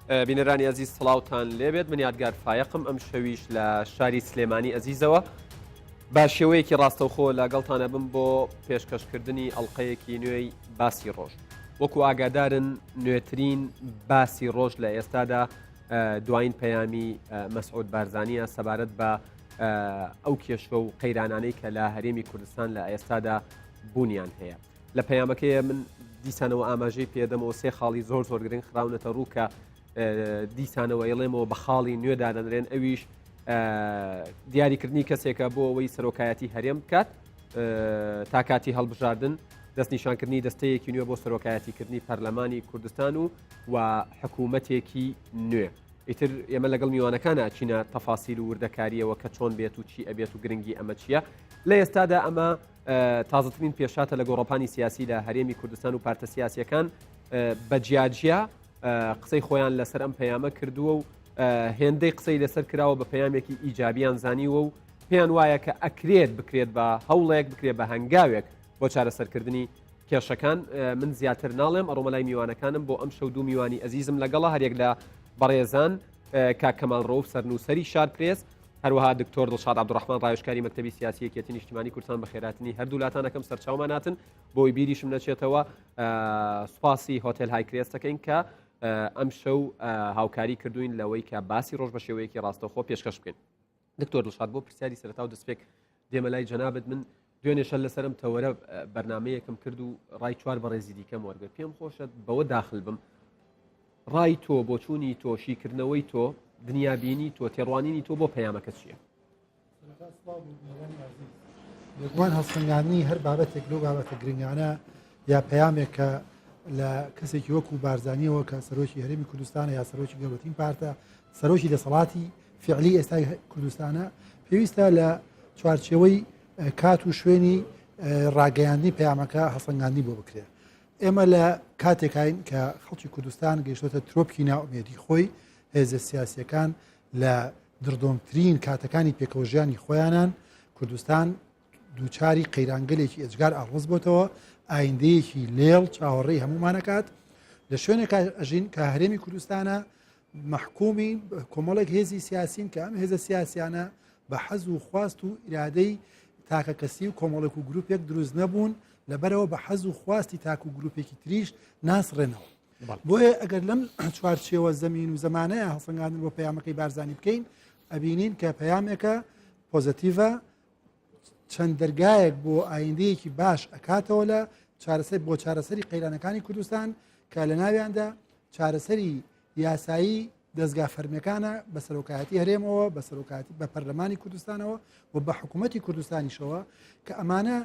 بینەرانی ئەزیز سڵاوتان لێبێت من یادگار فایەقم ئەم شەویش لە شاری سلێمانی ئەزیزەوە بە شێوەیەکی ڕاستەوخۆ لەگەڵتانە بم بۆ پێشکەشکردنی ئەڵلقەیەکی نوێی باسی ڕۆژ وەکو ئاگادارن نوێترین باسی ڕۆژ لە ئێستادا دوایین پەیامی مەسعود بارزانیە سەبارەت بە ئەو کێشە و قەیرانانەی کە لە هەرێمی کوردستان لە ئێستادا بوونیان هەیە. لە پەیامەکەیە من دیسانەوە ئاماژەی پێدەمەوە سێ خاڵی زۆر زۆر گرنگ خراونەتە ڕوو کە دیسانەوە ئەڵێمەوە بە خاڵی نوێ دادەنرێن ئەویش دیاریکردنی کەسێکە بۆ ئەوەی سەرۆکایەتی هەرێم بکات تا کاتی هەڵبژاردن دەستنیشانکردنی دەستەیەکی نوێ بۆ سەرۆکایەتیکردنی پەرلەمانی کوردستان و و حکوومەتێکی نوێ. ئیتر ئێمە لەگەڵ میوانەکان ئەچینە تەفاسیل و وردەکاریەوە کە چۆن بێت و چی ئەبێت و گرنگی ئەمە چییە لە ئێستادا ئەمە تازەترین پێشاتە لە گۆڕەپانی سیاسی لە هەرێمی کوردستان و پارتە سیاسیەکان بە جیاجیا قسەی خۆیان لەسەر ئەم پەیامە کردووە و هێندەی قسەی لەسەر کراوە بە پەیامێکی ئیجابیان زانیوە و پێیان وایە کە ئەکرێت بکرێت بە هەوڵێک بکرێت بە هەنگاوێک بۆ چارەسەرکردنی کێشەکان من زیاتر ناڵێم ئەڕۆمە لای میوانەکانم بۆ ئەم شەو دوو میوانی ئەزیزم لەگەڵە هەریەک لە بەڕێزان کاک کەمال ڕەوف سەرنووسەری شار پرێس هەروەها دکتۆر دڵشاد عەبدوڕەحمان ڕاوێژکاری مەکتەبی سیاسی یەکێتی نیشتیمانی کوردستان بەخێراتنی هەردوو لاتان ئەکەم سەرچاومان هاتن بۆی بیریشم نەچێتەوە سوپاسی هۆتێل هایکرێست دەکەین کە ئەم شەو هاوکاری کردوین لەوەی کە باسی ڕۆژ بە شێوەیەکی ڕاستەوخۆ پێشکەش بکەین دکتۆر دڵشاد بۆ پرسیاری سەرەتا و دەستپێک دێمە لای جەنابت من دوێنێ شەر لەسەرم تەوەرە بەرنمەیەکم کرد و ڕای چوار بەڕێزی دیکەم وەرگرت پێم خۆشە بەوە داخل بم ڕای تۆ بۆچوونی تۆ شیکردنەوەی تۆ دنیابینی تۆ تێڕوانینی تۆ بۆ پەیامەکە چییە؟ بێگومان هەڵسەنگاندنی هەر بابەتێک لەو بابەتە گرنگانە یا پەیامێک کە لە کەسێکی وەکو بارزانیەوە کە سەرۆکی هەرێمی کوردستانە یا سەرۆکی گەورەترین پارتە سەرۆکی دەسەڵاتی فعلی ئێستای کوردستانە پێویستە لە چوارچێوەی کات و شوێنی ڕاگەیاندنی پەیامەکە هەڵسەنگاندنی بۆ بکرێت ئێمە لە کاتێکاین کە خەڵکی کوردستان گەیشتۆتە ترۆپکی نائومێدی خۆی، هێزە سیاسیەکان لە دڕدۆنگترین کاتەکانی پێکەوەژیانی خۆیانان، کوردستان دووچاری قەیرانگەلێکی ئێجگار ئاڵۆز بۆتەوە، ئایندەیەکی لێڵ چاوەڕێی هەموومان ئەکات، لە شوێنێکا ئەژین کە هەرێمی کوردستانە، مەحکومی کۆمەڵێک هێزی سیاسین کە ئەم هێزە سیاسیانە بە حەز و خواست و ئیرادەی تاکە کەسی و کۆمەڵێک و گروپێک دروست نەبوون لەبەرەوە بە حەز و خواستی تاک و گروپێکی تریش ناسڕێنەوە بۆیە ئەگەر لەم چوارچێوە زەمین و زەمانەیە هەڵسەنگاندن بۆ پەیامەکەی بارزانی بکەین ئەبینین کە پەیامێکە پۆزەتیڤە چەند دەرگایەک بۆ ئایندەیەکی باش ئەکاتەوە لە چارەسەر بۆ چارەسەری قەیرانەکانی کوردستان کە لە ناویاندا چارەسەری یاسایی دەستگا فەرمیەکانە بە سەرۆکایەتی هەرێمەوە بە سەرۆکایەتی بە پەرلەمانی کوردستانەوە و بە حکوومەتی کوردستانیشەوە کە ئەمانە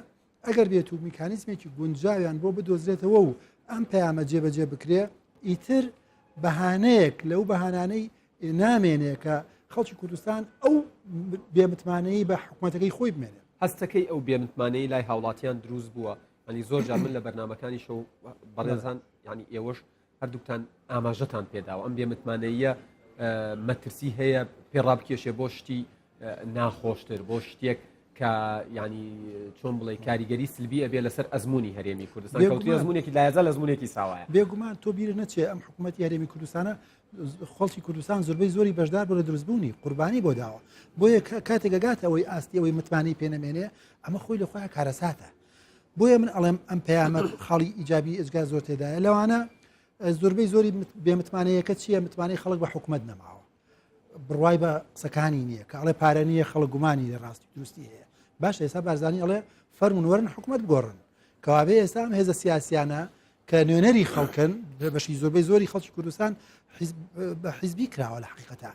ئەگەر بێت و میکانیزمێکی گونجاویان بۆ بدۆزرێتەوە و ئەم پەیامە جێبەجێ بکرێ ئیتر بەهانەیەک لەو بەهانانەی نامێنێ کە خەڵکی کوردستان ئەو بێمتمانەیی بە حکوومەتەکەی خۆی بمێنێ. هەستەکەی ئەو بێمتمانەی لای هاوڵاتیان دروست بووە ینی زۆر جار من لە بەرنمەکانی شەو بەڕێزان ینی ئێوەش هەردووکتان ئاماژەتان پێداوە ئەم بێمتمانەیە مەترسی هەیە پێ ڕابکێشێ بۆ شتی ناخۆشتر بۆ شتێک کە ینی چۆن بڵێ کاریگەری سلبی ئەبێ لەسەر ئەزمموی هەرێمی کوردستان کەوتری ئەزمونێکی لایەزە لە ئەزمونێکی ساوایە بێگومان تۆ بیر نەچێ ئەم حکوومەتتی هەرێمی کوردستانە خەڵکی کوردستان زۆربەی زۆری بەشدار بۆ لە دروستبوونی قوربانی بۆ داوە بۆیە کاتێک گەگاتە ئەوەی ئاستی ئەوەی متمانەی پێنەمێنێ ئەمە خۆی لە خۆیان کارەساتە بۆیە من ئەڵێم ئەم پەیامە خاڵی ئیجابی ئێجگار زۆر تێدایە لەوانە زۆربەی زۆری بێمتمانەیەکە چییە متمانەی خەڵک بە حکوومەت نەماوە بڕوای بە قسەکانی نییە کە ئەڵێ پارە نییە خەڵک گومانی لە ڕاستی دروستی هەیە باش ئێستا بارزانانی ئەڵێ فەرمونون وەرن حکوومەت بگۆڕن کەوابێ ئێستا ئەم هێزە سیاسیانە کە نوێنەری خەڵکن بەشی زۆربەی زۆری خەڵکی کوردستان بە حیزبی کراوە لە حقیقەتە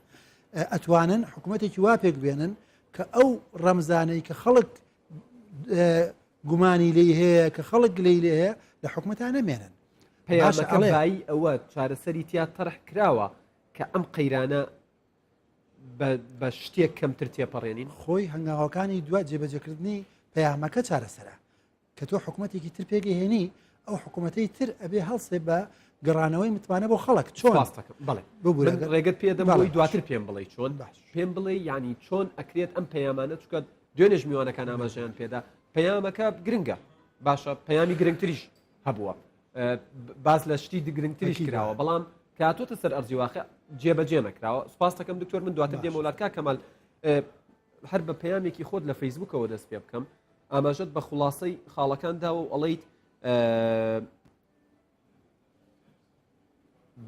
ئەتوانن حکوومەتێکی وا پێک بێنن کە ئەو ڕەمزانەی کە خەڵک گومانی لی هەیە کە خەڵک گلەی لێ هەیە لە حکومەتا نەمێنن پەیامەکە بایی ئەوە چارەسەری تیا تەرح کراوە کە ئەم قەیرانە بە شتێک کەمتر تێپەڕێنین خۆی هەنگاوەکانی دوا جێبەجێکردنی پەیامەکە چارەسەرە کە تۆ حکوومەتێکی تر پێگەهێنی ئەو حکوومەتەی تر ئەبێ هەڵسێ بە گەڕانەوەی متمانە بۆ خەڵک چۆن بڵێ ببورە ڕێگەت پێدەم بۆی دواتر پێم بڵێ چۆن باش پێم بڵێ ینی چۆن ئەکرێت ئەم پەیامانە چکە دوێنێش میوانەکان ئاماژەیان پێدا پەیامەکە گرنگە باشە پەیامی گرنگتریش هەبووە باس لە شتی گرنگتریش کراوە بەڵام. کە هاتۆتە سەر ئەرزی واقع جێبەجێ نەکراوە. سوپاست دەکەم دکتۆر من دواتر دێمەوە لات کاک کەمال هەر بە پەیامێکی خۆت لە فەیسبوکەوە دەست پێ بکەم ئاماژەت بە خوڵاسەی خاڵەکان داوە و ئەڵیت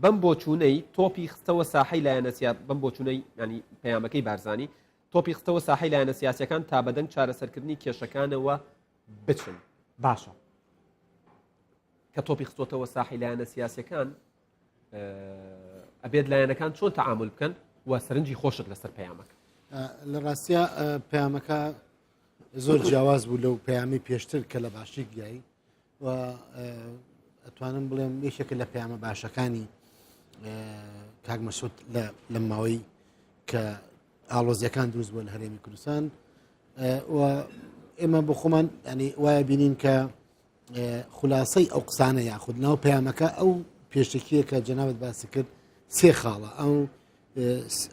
بەم بۆچوونەی تۆپی خستەوە ساحەی لایەنە سیا بەم بۆچوونەی ینی پەیامەکەی بارزانی تۆپی خستەوە ساحەی لایەنە سیاسەکان تا بەدەنگ چارەسەرکردنی کێشەکانەوە بچن باشە کە تۆپی خستۆتەوە ساحی لایەنە سیاسەکان ئەبێت لایەنەکان چۆن تەعامل بکەن و سەرنجی خۆشت لەسەر پەیامەکە؟ لە ڕاستیا پەیامەکە زۆر جیاواز بوو لەو پەیامی پێشتر کە لە باشی گیایی و ئەتوانم بڵێم یەکێکە لە پەیامە باشەکانی کاک مەسعود لە ماوەی کە ئاڵۆزیەکان دروست بووە لە هەرێمی کوردستان و ئێمە بۆ خۆمان ینی وایە بینین کە خولاسەی ئەو قسانە یاخود ناو پەیامەکە ئەو پێشەکیە کە جەنابەت باسی کرد سێ خاڵە ئەو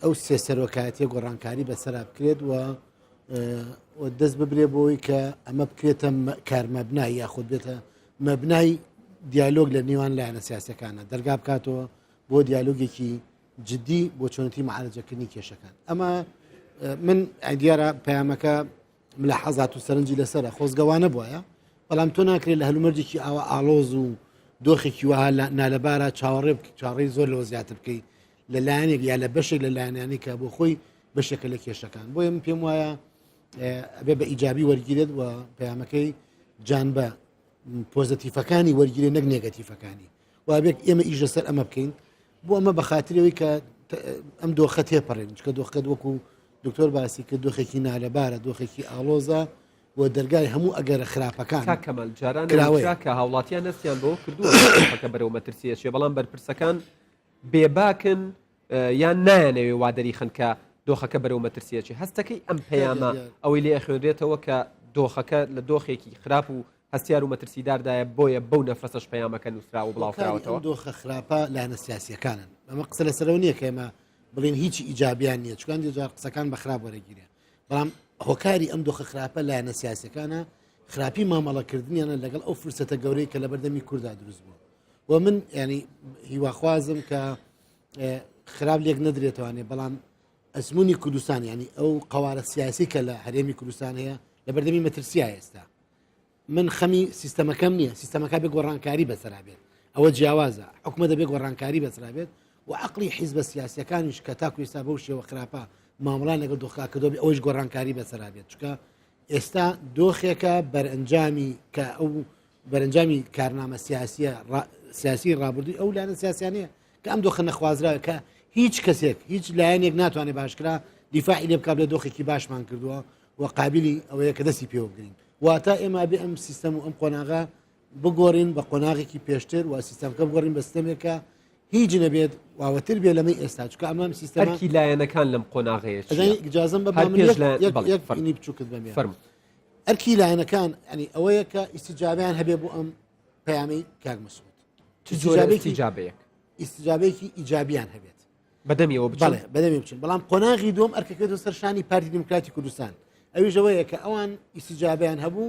ئەو سێ سەرۆکایەتیە گۆڕانکاری بەسەرا بکرێت و دەست ببرێ بۆی کە ئەمە بکرێتە کارمەبنای یاخود بێتە مەبنای دیالۆگ لە نێوان لایەنە سیاسەکانە دەرگا بکاتەوە بۆ دیالۆگێکی جدی بۆ چۆنەتی معالجەکردنی کێشەکان ئەمە من دیارە پەیامەکە ملاحەزات و سەرنجی لەسەرە خۆزگە وا نەبوایە بەڵام تۆ ناکرێت لە هەلومەرجێکی ئاوا ئاڵۆز و دۆخێکی وەها نالەبارە چاوەڕێ چاڕێی زۆر لەوە زیاتر بکەیت لە لایەنێک یا لە بەشێک لە لایەنانی کە بۆ خۆی بەشێکە لە کێشەکان بۆیە من پێم وایە ئەبێ بە ئیجابی وەرگیرێت و پەیامەکەی جان بە پۆزەتیفەکانی وەرگیرێ نەک نێگەتیفەکانی وابێت ئێمە ئیش لەسەر ئەمە بکەین بۆ ئەمە بە خاترەوەی کە ئەم دۆخە تێپەڕێن چکە دۆخەکەت وەکو دکتۆر باسی کرد دۆخێکی نالەبارە دۆخێکی ئاڵۆزە و دەرگای هەموو ئەگەرە خراپەکان کاک کەمال جاران کراوەیە وترا کە هاوڵاتیان هەستیان بەوە کردووە دۆخەکە بەرەو مەترسی ئەچێ بەڵام بەرپرسەکان بێباکن یان نایانەوێ وا دەریخەن کە دۆخەکە بەرەو مەترسی ئەچێ هەستەکەی ئەم پەیامە ئەوەی لێ ئەخوێنرێتەوە کە دۆخەکە لە دۆخێکی خراپ و هەستیار و مەترسیداردایە بۆیە بەو نەفەسەش پەیامەکە نووسراوە و بڵاوکراوەتەوە. هۆکاری ئەم دۆخە خراپە لایەنە سیاسییەکانن. ئەمە قسە لەسەرەوە نییە کە ئێمە بڵێین هیچی ئیجابیان نییە، چونکە هەندێک جار قسەکان بە خراپ وەرەگیرێن. بەڵام هۆکاری ئەم دۆخە خراپە لایەنە سیاسییەکانە، خراپی مامەڵەکردنیانە لەگەڵ ئەو فرسەتە گەورەی کە لەبەردەمی کوردا دروست بووە. و من ینی هیواخوازم کە خراپ لێک نەدرێتوانێ بەڵام ئەزمموی کوردستان ینی ئەو قوارە سیاسی کە لە هەرێمی کوردستان هەیە لە بەردەمی مەترسیا ئێستا من خەمی سیستەمەکەم نییە سیستەمەکە بێ گۆڕانکاری بەسەرا بێت ئەوە جیاوازە حکومە دەبێ گۆڕانکاری بەسرا بێت و عقلی حیزبە سیاسەکانیش کە تاکو ئێستا بەو شێوە خراپە مامەڵان لەگەڵ دۆخا کردۆ بێ ئەوەیش گۆڕانکاری بەسەرا بێت چکە ئێستا دۆخێکە بەرئەنجامی کە ئەو بەرەنجامی کارنامە سیاسیە سیاسی ڕابردووی ئەو لایەنە سیاسیانەیە کە ئەم دۆخە نەخوازراوە کە هیچ کەسێک هیچ لایەنێک ناتوانێت باشکرا دیفاعی لێ بکات لە دۆخێکی باشمان کردووە و قابلی ئەوەیە کە دەستی پێوە بگرین واتە ئێمە بێ ئەم سیستەم و ئەم قۆناغە بگۆڕین بە قۆناغێکی پێشتر و سیستەمکە بگۆڕین بە سیستەمێکە هیچ نەبێت واوەتر بێ لەمەی ئێستا چکە ئەمام سیستەم ئەرکی لایەنەکان لەم قۆناغەیە ئجازم بە یەک بچووکت بەم فەرموو ئەرکی لایەنەکان ینی ئەوەیە کە ئیسیجابیان هەبێ بۆ ئەم پەیامی کاک مەسعود چ جۆرە ئیستیجابەیەک؟ ئیستیجابەیەکی ئیجابیان هەبێت بەدەمیەوە بچن بەڵێ بەدەمی بچن بەڵام قۆناغی دووەم ئەرکەکەێتەوە سەر شانی پارتی دیموکراتی کوردستان ئەویش ئەوەیە کە ئەوان ئیستیجابیان هەبوو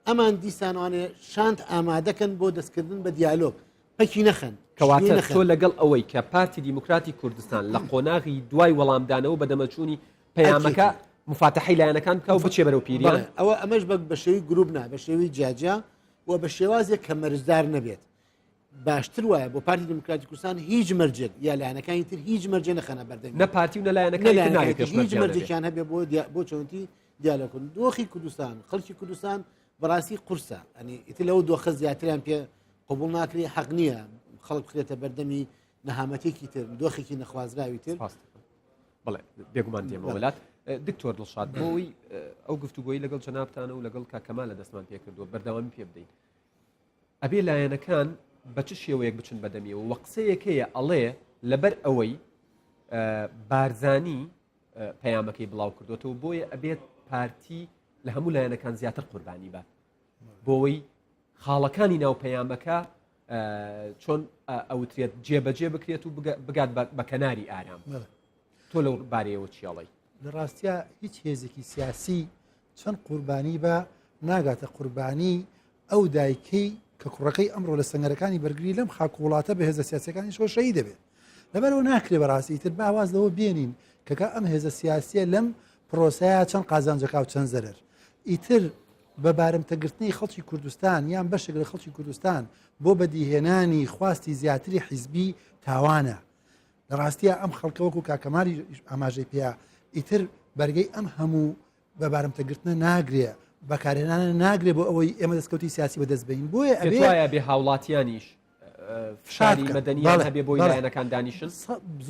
ئەمان دیسانوانێ شاند ئامادەکەن بۆ دەستکردن بە دیالۆگ پەکی نەخەن کەواتە تۆ لەگەڵ ئەوەی کە پارتی دیموکراتی کوردستان لە قۆناغی دوای وەڵامدانەوە بەدەمەچوونی پەیامەکە مفاتەحەی لایەنەکان بکە و بچێ بەرەو پیریان ئەوە ئەمەش بە بە شێوی گروپ نا بە شێوی جیاجیا و بە شێوازێک کە مەرجدار نەبێت باشتر وایە بۆ پارتی دیموکراتی کوردستان هیچ مەرجێک یا لایەنەکانی تر هیچ مەرجێ نەخەنە بەردەم نە پارتی و نە لایەنەکانی تر نابێت هیچ مەرجێکیان هەبێ بۆ بۆ چۆنتی دیالۆکن دۆخی کوردستان خەڵکی کوردستان بەڕاستی قورسە ئەنی ئیتر لەو دۆخە زیاتریان پێ قبول ناکرێ حەق نییە خەڵک بخرێتە بەردەمی نەهامەتێکی تر دۆخێکی نەخوازراوی تر بڵێ بێگومان دێمەوە وڵات دکتۆر دڵشاد بۆی ئەو گفتوگۆی لەگەڵ جەنابتانە و لەگەڵ کاکەمان لە دەستمان پێکردووە بەردەوامی پێ بدەین ئەبێ لایەنەکان بە چ شێوەیەک بچن بەدەمیەوە وە قسەیەک هەیە ئەڵێ لەبەر ئەوەی بارزانی پەیامەکەی بڵاو کردوێتەوە بۆیە ئەبێت پارتی لە هەموو لایەنەکان زیاتر قوربانی بات بۆەوەی خاڵەکانی ناو پەیامەکە چۆن ئەوترێت جێبەجێ بکرێت و بگات بە کەناری ئارام تۆ لەو بارەیەوە چیاڵی لە ڕاستیا هیچ هێزێکی سیاسی چەند قوربانی بە ناگاتە قوربانی ئەو دایکەی کە کوڕەکەی ئەمڕۆ لە سەنگەرەکانی بەرگری لەم خاک و وڵاتە بە هێزە سیاسیەکانی شۆ شەهید دەبێت. لەبەرەوە ناکرێ بەڕاستی تر باواز لەوە بێنین کەکە ئەم هێزە سیاسیە لەم پرۆسەیە چەند قازانجەکە و چەند زەرەر ئیتر بە بارمتەگرتنی خەڵکی کوردستان یان بەشێک لە خەڵکی کوردستان بۆ بەدیهێنانی خواستی زیاتری حیزبی تاوانە لە ڕاستیە ئەم خەڵکە وەکو کاکەماری ئاماژەی پێیا ئیتر بەرگەی ئەم هەموو بە بارمتەگرتنە ناگرێ بەکارهێنانە ناگرێ بۆ ئەوەی ئێمە دەستکەوتی سیاسی بەدەست بین بۆیە ئەبێ بێ هاوڵاتیانیش فشاری مەدەنیان هەبێ بۆی لایەنەکان دانیشن؟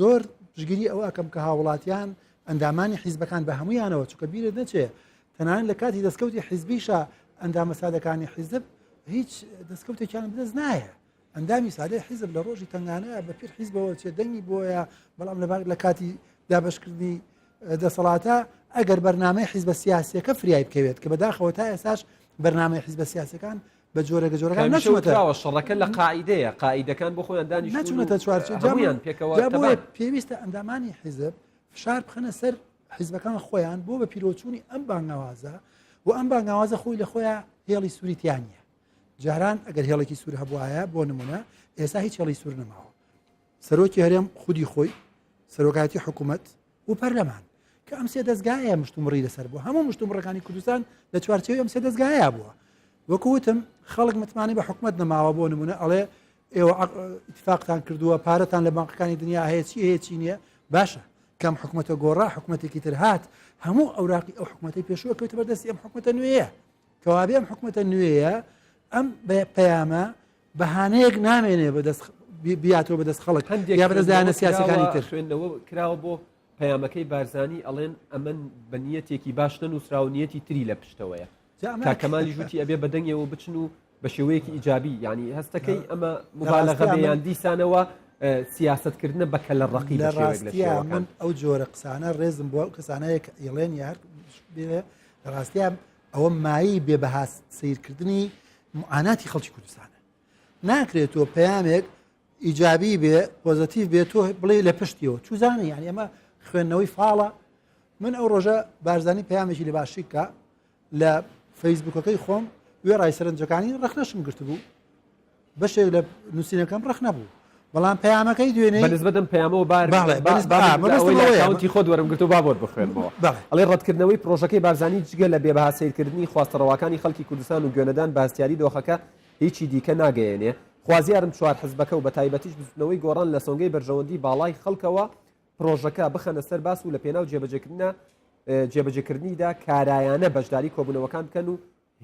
زۆر پشگیری ئەوە ئەکەم کە هاوڵاتیان ئەندامانی حیزبەکان بە هەمویانەوە چونکە بیرت نەچێ تەنانەت لە کاتی دەستکەوتی حیزبیشە ئەندامە سادەکانی حیزب هیچ دەستکەوتێکیان بدەست نایە ئەندامی سادەی حیزب لە ڕۆژی تەنگانە بە پیر حیزبەوە چێ دەنگی بۆیە بەڵام لە لە کاتی دابشکردنی دەسەڵاتە ئەگەر بەرنامەی حیزبە سیاسیەکە فریای بکەوێت کە بەداخەوە تا ئێساش بەرنامەی حیزبە سیاسەکان بە جۆرەگە جۆرەکان نەچووەتەوە شەڕەکە لە قاعدەیە قاعدەکان بۆ خۆیان دانی نەچوونەتە چوارچێوە هەموویان پێکەوە بۆیە پێویستە ئەندامانی حیزب فشار بخەنە سەر حیزبەکان خۆیان بۆ بە پیرۆچوونی ئەم بانگەوازە و ئەم بانگەوازە خۆی لە خۆیان هێڵی سووریتیان نیە جاران ئەگەر هێڵێکی سوور هەبواە بۆ نمونە ئێستا هیچ هێڵی سوور نەماوە سەرۆکی هەرێم خودی خۆی سەرۆکاتی حکوومەت و پەرلەمان کە ئەم سێ دەزگایە مشتومڕی لەسەر بوو هەموو مشتومڕەکانی کوردستان لە چوارچێوەی ئەم سێ دەزگایە بووە وەکو وتم خەڵک متمانەی بە حکومت نەماوە بۆ نمونە ئەڵێ ئێوە ئیتفاقتان کردووە پارەتان لە بانقەکانی دنیا هەیە چی هەیە چی نییە باشە کەم حکومەتە گۆڕا حکومەتێکی تر هات هەموو ئەوراقی ئەو حکومەتی پێشووە کەوتە بەردەستی ئەم حکومەتە نوێیە کەوابێ ئەم حکومەتە نوێیە ئەم پەیامە بەهانەیەک نامێنێ بەدەست بیاتەوە بەدەست خەڵک هەندێک یا بەدەست لایەنە سیاسەکانی تر خوێندنەوە کراوە بۆ پەیامەکەی بارزانی ئەڵێن ئەمن بە نیەتێکی باش نەنووسراوە نیەتی تری لە پشتەوەیە کاک کەمالیش وتی ئەبێ بە دەنگەوە بچن و بە شێوەیەکی ئیجابی یعنی هەستەکەی ئەمە مبالغە بێ یان دیسانەوە سیاسەتکردنە بە کەلە ڕقی لە ڕاستیا من ئەو جۆرە قسانە ڕێزم بۆ ئەو کەسانەیە کە ئیڵێن یار بێ لە ڕاستیا ئەوە مایەی بێ بەها سەیرکردنی معاناتی خەڵکی کوردستانە ناکرێت تۆ پەیامێک ئیجابی بێ پۆزەتیڤ بێ تۆ بڵێ لە پشتیەوە چوزانە یعنی ئەمە خوێندنەوەی فاڵە من ئەو ڕۆژە بارزانی پەیامێکی لە باشیکە لە فەیسبوکەکەی خۆم وێڕای سەرنجەکانی ڕەخنەشم گرتبوو بەشێک لە نووسینەکەم ڕەخنە بوو بەڵام پەیامەکەی دوێنێ بەنسبەت ئەم پەیامەوە بار بەڵێ، بەنسبەت- با- ئا، مەبەستم ئەوەی لە ئەوەیە. ئەکاونتی خۆت وەرم گرت و با بۆت بخوێنمەوە بەڵێ. ئەڵێ ڕەتکردنەوەی پرۆژەکەی بارزانی جگە لە بێبەها سەیرکردنی خواستە ڕەواکانی خەڵکی کوردستان و گوێنەدان بە هەستیاری دۆخەکە هیچی دیکە ناگەیەنێ خوازیارم چوار حزبەکە و بەتایبەتیش بزوتنەوەی گۆڕان لە سۆنگەی بەرژەوەندی باڵای خەڵکەوە پرۆژەکە بخەنە سەر باس و لە پێناو جێبەجێکردنە جێبەجێکردنیدا کارایانە بەشداری کۆبوونەوەکان بکەن و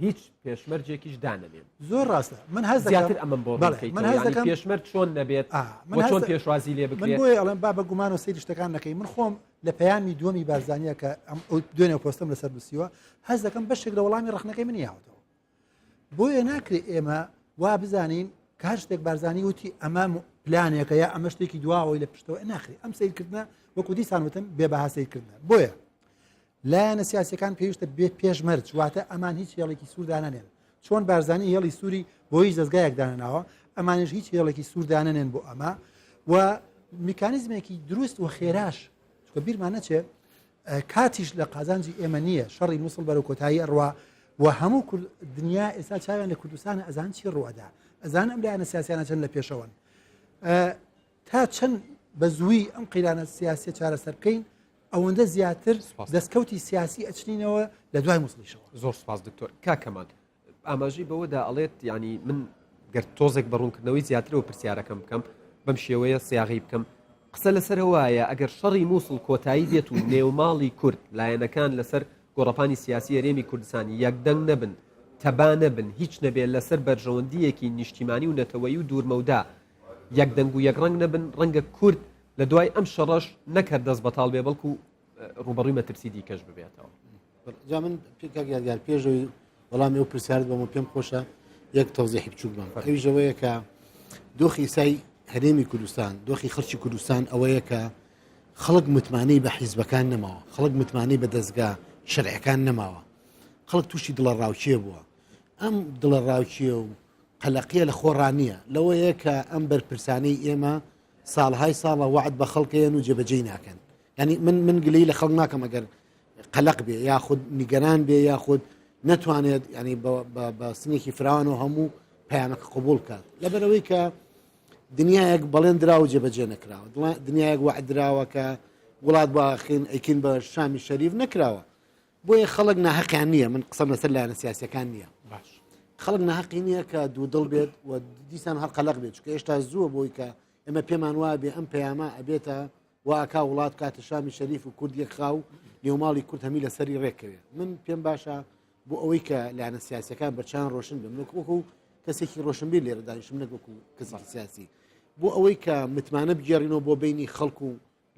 هیچ پێشمەرجێکیش دانەنێن. زۆر ڕاستە من هەست دەکەم زیاتر ئەمەم بۆ ڕوون بەڵێ من بکەیتەوە هەست یانی دەکەم پێشمەرج چۆن نەبێت ئا من و هەست چۆن پێشوازی لێ من بکرێت؟ بۆیە ئەڵێم با بە گومانەوە سەیری شتەکان نەکەین من خۆم لە پەیامی دووەمی بارزانیە کە ئەم ئەو دوێنێ پۆستەم لەسەر نووسیوە هەست دەکەم بەشێک لە وەڵامی ڕەخنەکەی منی یاوەتەوە بۆیە ناکرێ ئێمە وا بزانین کە هەر شتێک بارزانی وتی ئەمە پلانێکە یا ئەمە شتێکی دواوەی لە پشتەوە ناخرێ ئەم سیرکردنە وەکو دیسان وتم بێ بەها سیرکردنە بۆیە لایەنە سیاسیەکان پێویستە بێ پێش مەرج واتە ئەمان هیچ هێڵێکی سوور دانەنێن چۆن بارزانی هێڵی سووری بۆ هیچ دەستگایەک دانەناوە ئەمانش هیچ هێڵێکی سوور دانەنێن بۆ ئەمە و میکانیزمێکی دروست و خێراش چکە بیرمان نەچێ کاتیش لە قازانجی ئێمە نییە شەڕی مووسڵ بەرەو کۆتایی ئەڕوا و هەموو دنیا ئێستا چاویان لە کوردستانە ئەزان چی ڕوەدا ئەزان ئەم لایەنە سیاسیانە چەند لە پێشەوەن تا چەند بە زووی ئەم قەیرانە سیاسیە چارەسەر بکەین ئەوەندە زیاتر دەستکەوتی سیاسی ئەچنینەوە لە دوای موسڵیشەوە. زۆر سوپاس دکتۆر. کاک کەمال ئاماژەی بەوەدا ئەڵێت یانی من گەر تۆزێک بە ڕوونکردنەوەی زیاترەوە پرسیارەکەم بکەم بەم شێوەیە سیاغی بکەم قسە لەسەر وایە ئەگەر شەڕی مووسڵ کۆتایی بێت و نێوماڵی کورد لایەنەکان لەسەر گۆڕەپانی سیاسی هەرێمی کوردستان یەکدەنگ نەبن تەبا نەبن هیچ نەبێت لەسەر بەرژەوەندییەکی نیشتیمانی و نەتەوەیی و دوورمەودا یەک دەنگ و یەک ڕەنگ نەبن، ڕەنگە کورد لە دوای ئەم شەڕەش نەک هەر دەست بەتاڵ بێ بەڵکو ڕووبەڕووی مەترسی دیکەش ببێتەوە. جا من کاک یادگار پێش ئەوەی وەڵامی ئەو پرسیارت بەمە پێم خۆشە یەک تەوزیحی بچووک بم ئەویش ئەوەیە کە دۆخی ئیسای هەرێمی کوردستان دۆخی خەڵکی کوردستان ئەوەیە کە خەڵک متمانەی بە حیزبەکان نەماوە خەڵک متمانەی بە دەستگا شەرعەکان نەماوە خەڵک تووشی دڵە ڕاوکێ بووە ئەم دڵە ڕاوکێ و قەلەقیە لە خۆڕا نییە، لەوەیە کە ئەم بەرپرسانەی ئێمە ساڵهای ساڵە وەعد بە خەڵکەیەن و جێبەجێی ناکەن. یعنی من من گلەیی لە خەڵک ناکەم ئەگەر قەلەق بێ یاخود نیگەران بێ یاخود نەتوانێت ینی بە سنێکی فراوان و هەموو پەیامەکە قبول کات لەبەرەوەی کە دنیایەک بەڵێن دراوە جێبەجێ نەکراوە، دنیایەک وەعد دراوە کە وڵات بۆ ئاخین ئەیکین بە شامی شەریف نەکراوە. بۆیە خەڵک ناهەقیان نییە، من قسەم لەسەر لایەنە سیاسەکان نییە، باش خەڵک ناهەقی نییە کە دوودڵ بێت و دیسان هەر قەلەق بێت، چونکە هێشتا زووە بۆی کە ئێمە پێمان وابێ ئەم پەیامە ئەبێتە واکا وڵات کاتە شامی شەریف و کورد یەکخا و نێوماڵی کورد هەمی لەسەری ڕێککەوێ. من پێم باشە بۆ ئەوەی کە لایەنە سیاسەکان بەرچیان ڕۆشن بن، وەکو وەکو کەسێکی ڕۆشنبیر لێرە دانیشم نەک وەکو کەسێکی سیاسی، بۆ ئەوەی کە متمانە بگێڕینەوە بۆ بینی خەڵک و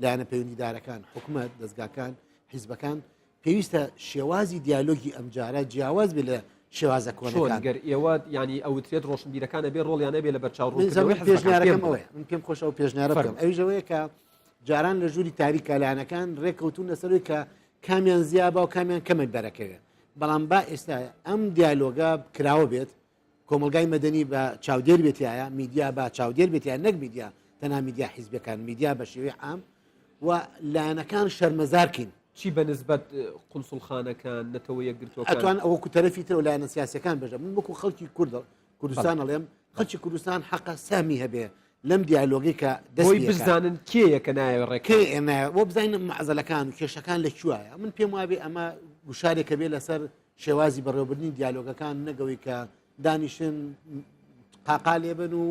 لایەنە پەیوەندیدارەکان، حکومەت، دەزگاکان، حیزبەکان، پێویستە شێوازی دیالۆگی ئەمجارە جیاواز بێ لە شێوازە کۆنەکان. گەر ئێوە ینی ئەوترێت ڕۆشنبیرەکان ئەبێ ڕۆڵیان هەبێ لە بەرچاو ڕوونکردنەوەی پێشنیارەکەم ئەوەیە، من پێم خۆشە ئەو پێشنیارە بکەم، ئەویش ئەوەیە کە جاران لە ژووری تاریکا لایەنەکان ڕێککەوتوون لەسەر ئەوەی کە کامیان زیابا و کامیان کەمێک بەرەکەوێ، بەڵام با ئێستا ئەم دیالۆگە کراوە بێت، کۆمەڵگای مەدەنی بە چاودێر بێتایە، میدیا بە چاودێر بێتایە، نەک میدیا تەنها میدیا حیزبەکان، میدیا بە شێوەی عام و لایەنەکان شەرمەزارکەین. چی بە نسبەت قونسوڵخانەکان، نەتەوە یەکگرتووەکان؟ ئەتوان ئەوەکو تەرەفی تر و لایەنە سیاسیەکان بەشدار. من وەکو خەڵکی کورد کوردستان ئەڵێم خەڵکی کوردستان حەقە سامی هەبێ لەم دیالۆگەی کە دەست بۆی بزانن کێیە کە نایەوێ ڕێک کێ نایەوێ، بۆ بزانین مەعزەلەکان و کێشەکان لە کوێیە. من پێم وابێ ئەمە گوشارێکە بێ لەسەر شێوازی بەڕێوەبردنی دیالۆگەکان، نەگەوەی کە دانیشن قاقا لێبن و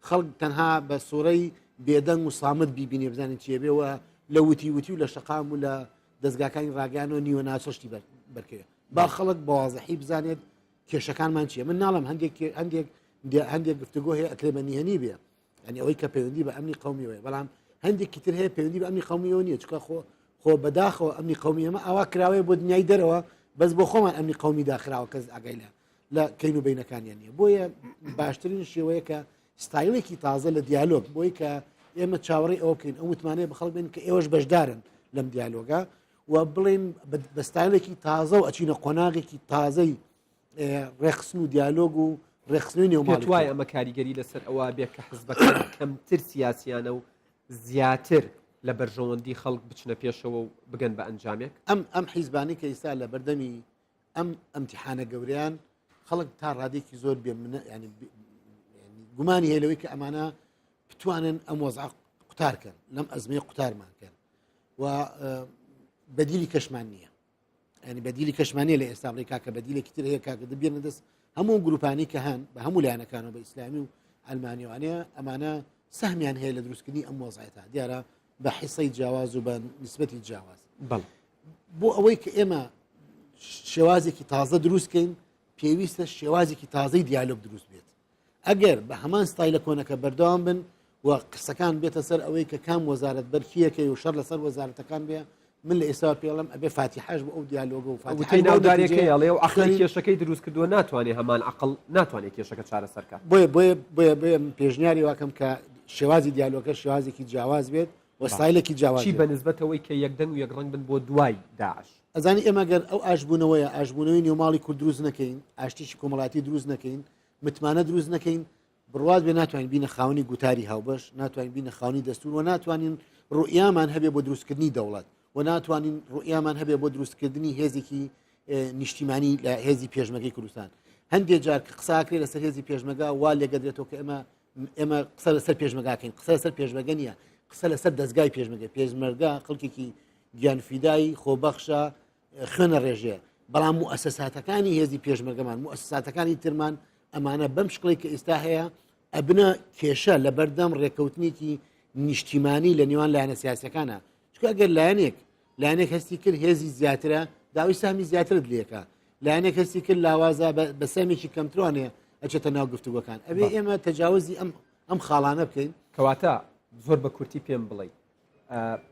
خەڵک تەنها بە سوورەی بێدەنگ و سامت بیبینێ بزانین چیە بێ و لە وتی وتی و لە شەقام و لە دەستگاکانی ڕاگەیانەوە نیوە ناچەشتی بەرکەوێت. با خەڵک بە وازحی بزانێت کێشەکانمان چییە. من ناڵم هەندێک هەندێک هەندێک گفتوگۆ هەیە ئەکرێ بە نهێنی بێ، یعنی ئەوەی کە پەیوەندی بە ئەمنی قومیەوەیە، بەڵام هەندێکی تر هەیە پەیوەندی بە ئەمنی قومیەوە نییە، چونکە خۆ بەداخەوە ئەمنی قومی ئێمە ئاوا کراوەیە بۆ دنیای دەرەوە، بەس بۆ خۆمان ئەمنی قومی داخراوە، کەس ئاگای لە کەین و بینەکانیان نییە. بۆیە باشترین شێوەیە کە ستایلێکی تازە لە دیالۆگ، بۆی کە ئێمە چاوەڕێی ئەوە بکەین ئەو متمانەیە بە خەڵک بێن کە ئێوەش بەشدارن لەم دیالۆگە و بڵێن بە ستایلێکی تازە و ئەچینە قۆناغێکی تازەی ڕێخستن و دیالۆگ و ڕێخستنی نێوماڵ. پێت وایە ئەمە کاریگەری لەسەر ئەوە بێ کە حزبەکان کەمتر سیاسیانە و زیاتر لە بەرژەوەندی خەڵک بچنە پێشەوە و بگەن بە ئەنجامێک؟ ئەم حیزبانی کە ئیستا لە بەردەمی ئەم ئەمتیحانە گەورەیان خەڵک تا ڕادێکی زۆر بێ منە، ینی گومانی هەیە لەوەی کە ئەمانە بتوانن ئەم وەزع قوتارکەن، لەم ئەزمەیە قوتارمان کەن و بەدیلی کەشمان نییە. ینی بەدیلی کەشمان نییە لە ئێستا بڵێ کاکە بەدیلێکی تر هەیە، کاکە دەبێنە دەست هەموو گروپانی کە هەن بە هەموو لایەنەکانەوە بە ئیسلامی و ئەلمانیوانەیە، ئەمانە سەهمیان هەیە لە دروستکردنی ئەم وەزعەتە، دیارە بە حیسەی جیاواز و بە نسبەتی جیاواز. بۆ ئەوەی کە ئێمە شێوازێکی تازە دروستکەین پێویستە شێوازێکی تازەی دیالۆگ دروست بێت. ئەگەر بە هەمان ستایلە کۆنەکە بەردەوام بن و قسەکان بێتە سەر ئەوەی کە کام وەزارەت بەرکیەکەی و شەڕ لەسەر وەزارەتەکان بێ، من لە ئێستا پێڵم ئەبێ فاتیحاش بۆ ئەو دیالۆگە و فاتیحەی ناودارێکەی ئەڵێ و عەقڵی کێشەکەی دروست کردووە ناتوانێ هەمان عەقڵ ناتوانێت کێشەکە چارەسەر کات. بۆیە بۆیە بۆیە بۆیە من پێشنیاری واکەم کە شێوازی دیالۆگەکە شێوازێکی جیاواز بێت و ستایلێکی جیاواز چی بە نسبەتەوەی کە یەک دەنگ و یەک ڕەنگ بن بۆ دوای داعش؟ ئەزانی ئێمە گەر ئەو ئاشبوونەوەیە ئاشبوونەوەی نێوماڵی کورد دروست نەکەین، ئاشتیی کۆمەڵاتی دروست نەکەین، متمانە دروست نەکەین، بڕوات بێ ناتوانین بینە خاوەنی گوتاری هاوبەش، ناتوانین بینە خاوەنی دەستور و ناتوانین ڕوئیامان هەبێ بۆ دروستکردنی دەوڵەت و ناتوانین ڕوئیامان هەبێ بۆ دروستکردنی هێزێکی نیشتیمانی لە هێزی پێشمەگەی کوردستان. هەندێک جار کە قساکرێ لەسەر هێزی پێشمەگا وا لێگەدرێتەوە کە ئێمە قسە لەسەر پێشمەگاکەین، قسە لەسەر پێشمەگە نییە، قسە لەسەر دەستگای پێشمەگە. پێشمەرگە خەڵکێکی گیانفیدای خۆبەخشە، خوێنە ڕێژەیە، بەڵام موئەسەساتەکانی هێزی پێشمەرگەمان، موئەسەساتەکانی ترمان، ئەمانە بەم شکڵی کە ئێستا هەیە ئەبنە کێشە لە بەردەم ڕێککەوتنێکی نیشتیمانی لە نێوان لایەنە سیاسەکانە. چونکە ئەگەر لایەنێک هەستی کرد هێزی زیاترە، داوای سامی زیاترت لێکە، لایەنێک هەستی کرد لاوازە بە سامێکی کەمترانێ ئەچێتە ناو گفتوگۆکان. ئەبێ ئێمە تەجاوزی ئەم خاڵانە بکەین. کەواتە زۆر بە کورتی پێم بڵێ،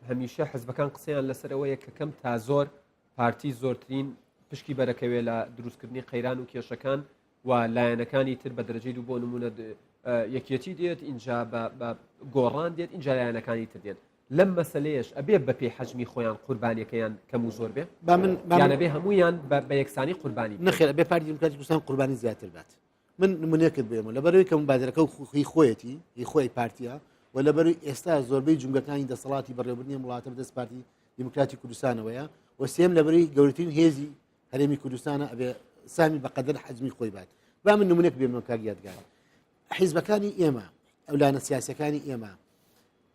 هەمیشە حزبەکان قسەیان لەسەر ئەوەیە کە کەم تا زۆر پارتی زۆرترین پشکی بەرەکەوێ لە دروستکردنی قەیران و کێشەکان و لایەنەکانی تر بە دەرەجەی دوو بۆ نمونە یەکێتی دێت اینجا بە گۆڕان دێت اینجا لایەنەکانی تر دێت لەم مەسلەیەش ئەبێ بە پێی حەجمی خۆیان قوربانیەکەیان کەم و زۆر بێ با من یانە بێ هەمویان بە یەکسانی قوربانی نەخێر بێ پارتی دیموکراتی کوردستان قوربانی زیاتر بات. من نمونەیەکت بێمە لەبەرەوەی کە مبادرەکە و خی خۆیەتی هی خۆی پارتیە و لەبەروی ئێستا زۆربەی جونگەکانی دەسەڵاتی بەڕێوەبردنی وڵاتە بەدەست پارتی دیموکراتی کوردستانەوەیە و سێم لەبەری گەورەترین هێزی هەرێمی کوردستانە ئەبێ سامی بەقەدەر حەجمی خۆی بات. با من نمونەیەک بێمەوە کاک یادگار. حیزبەکانی ئێمە ئەو لایەنە سیاسەکانی ئێمە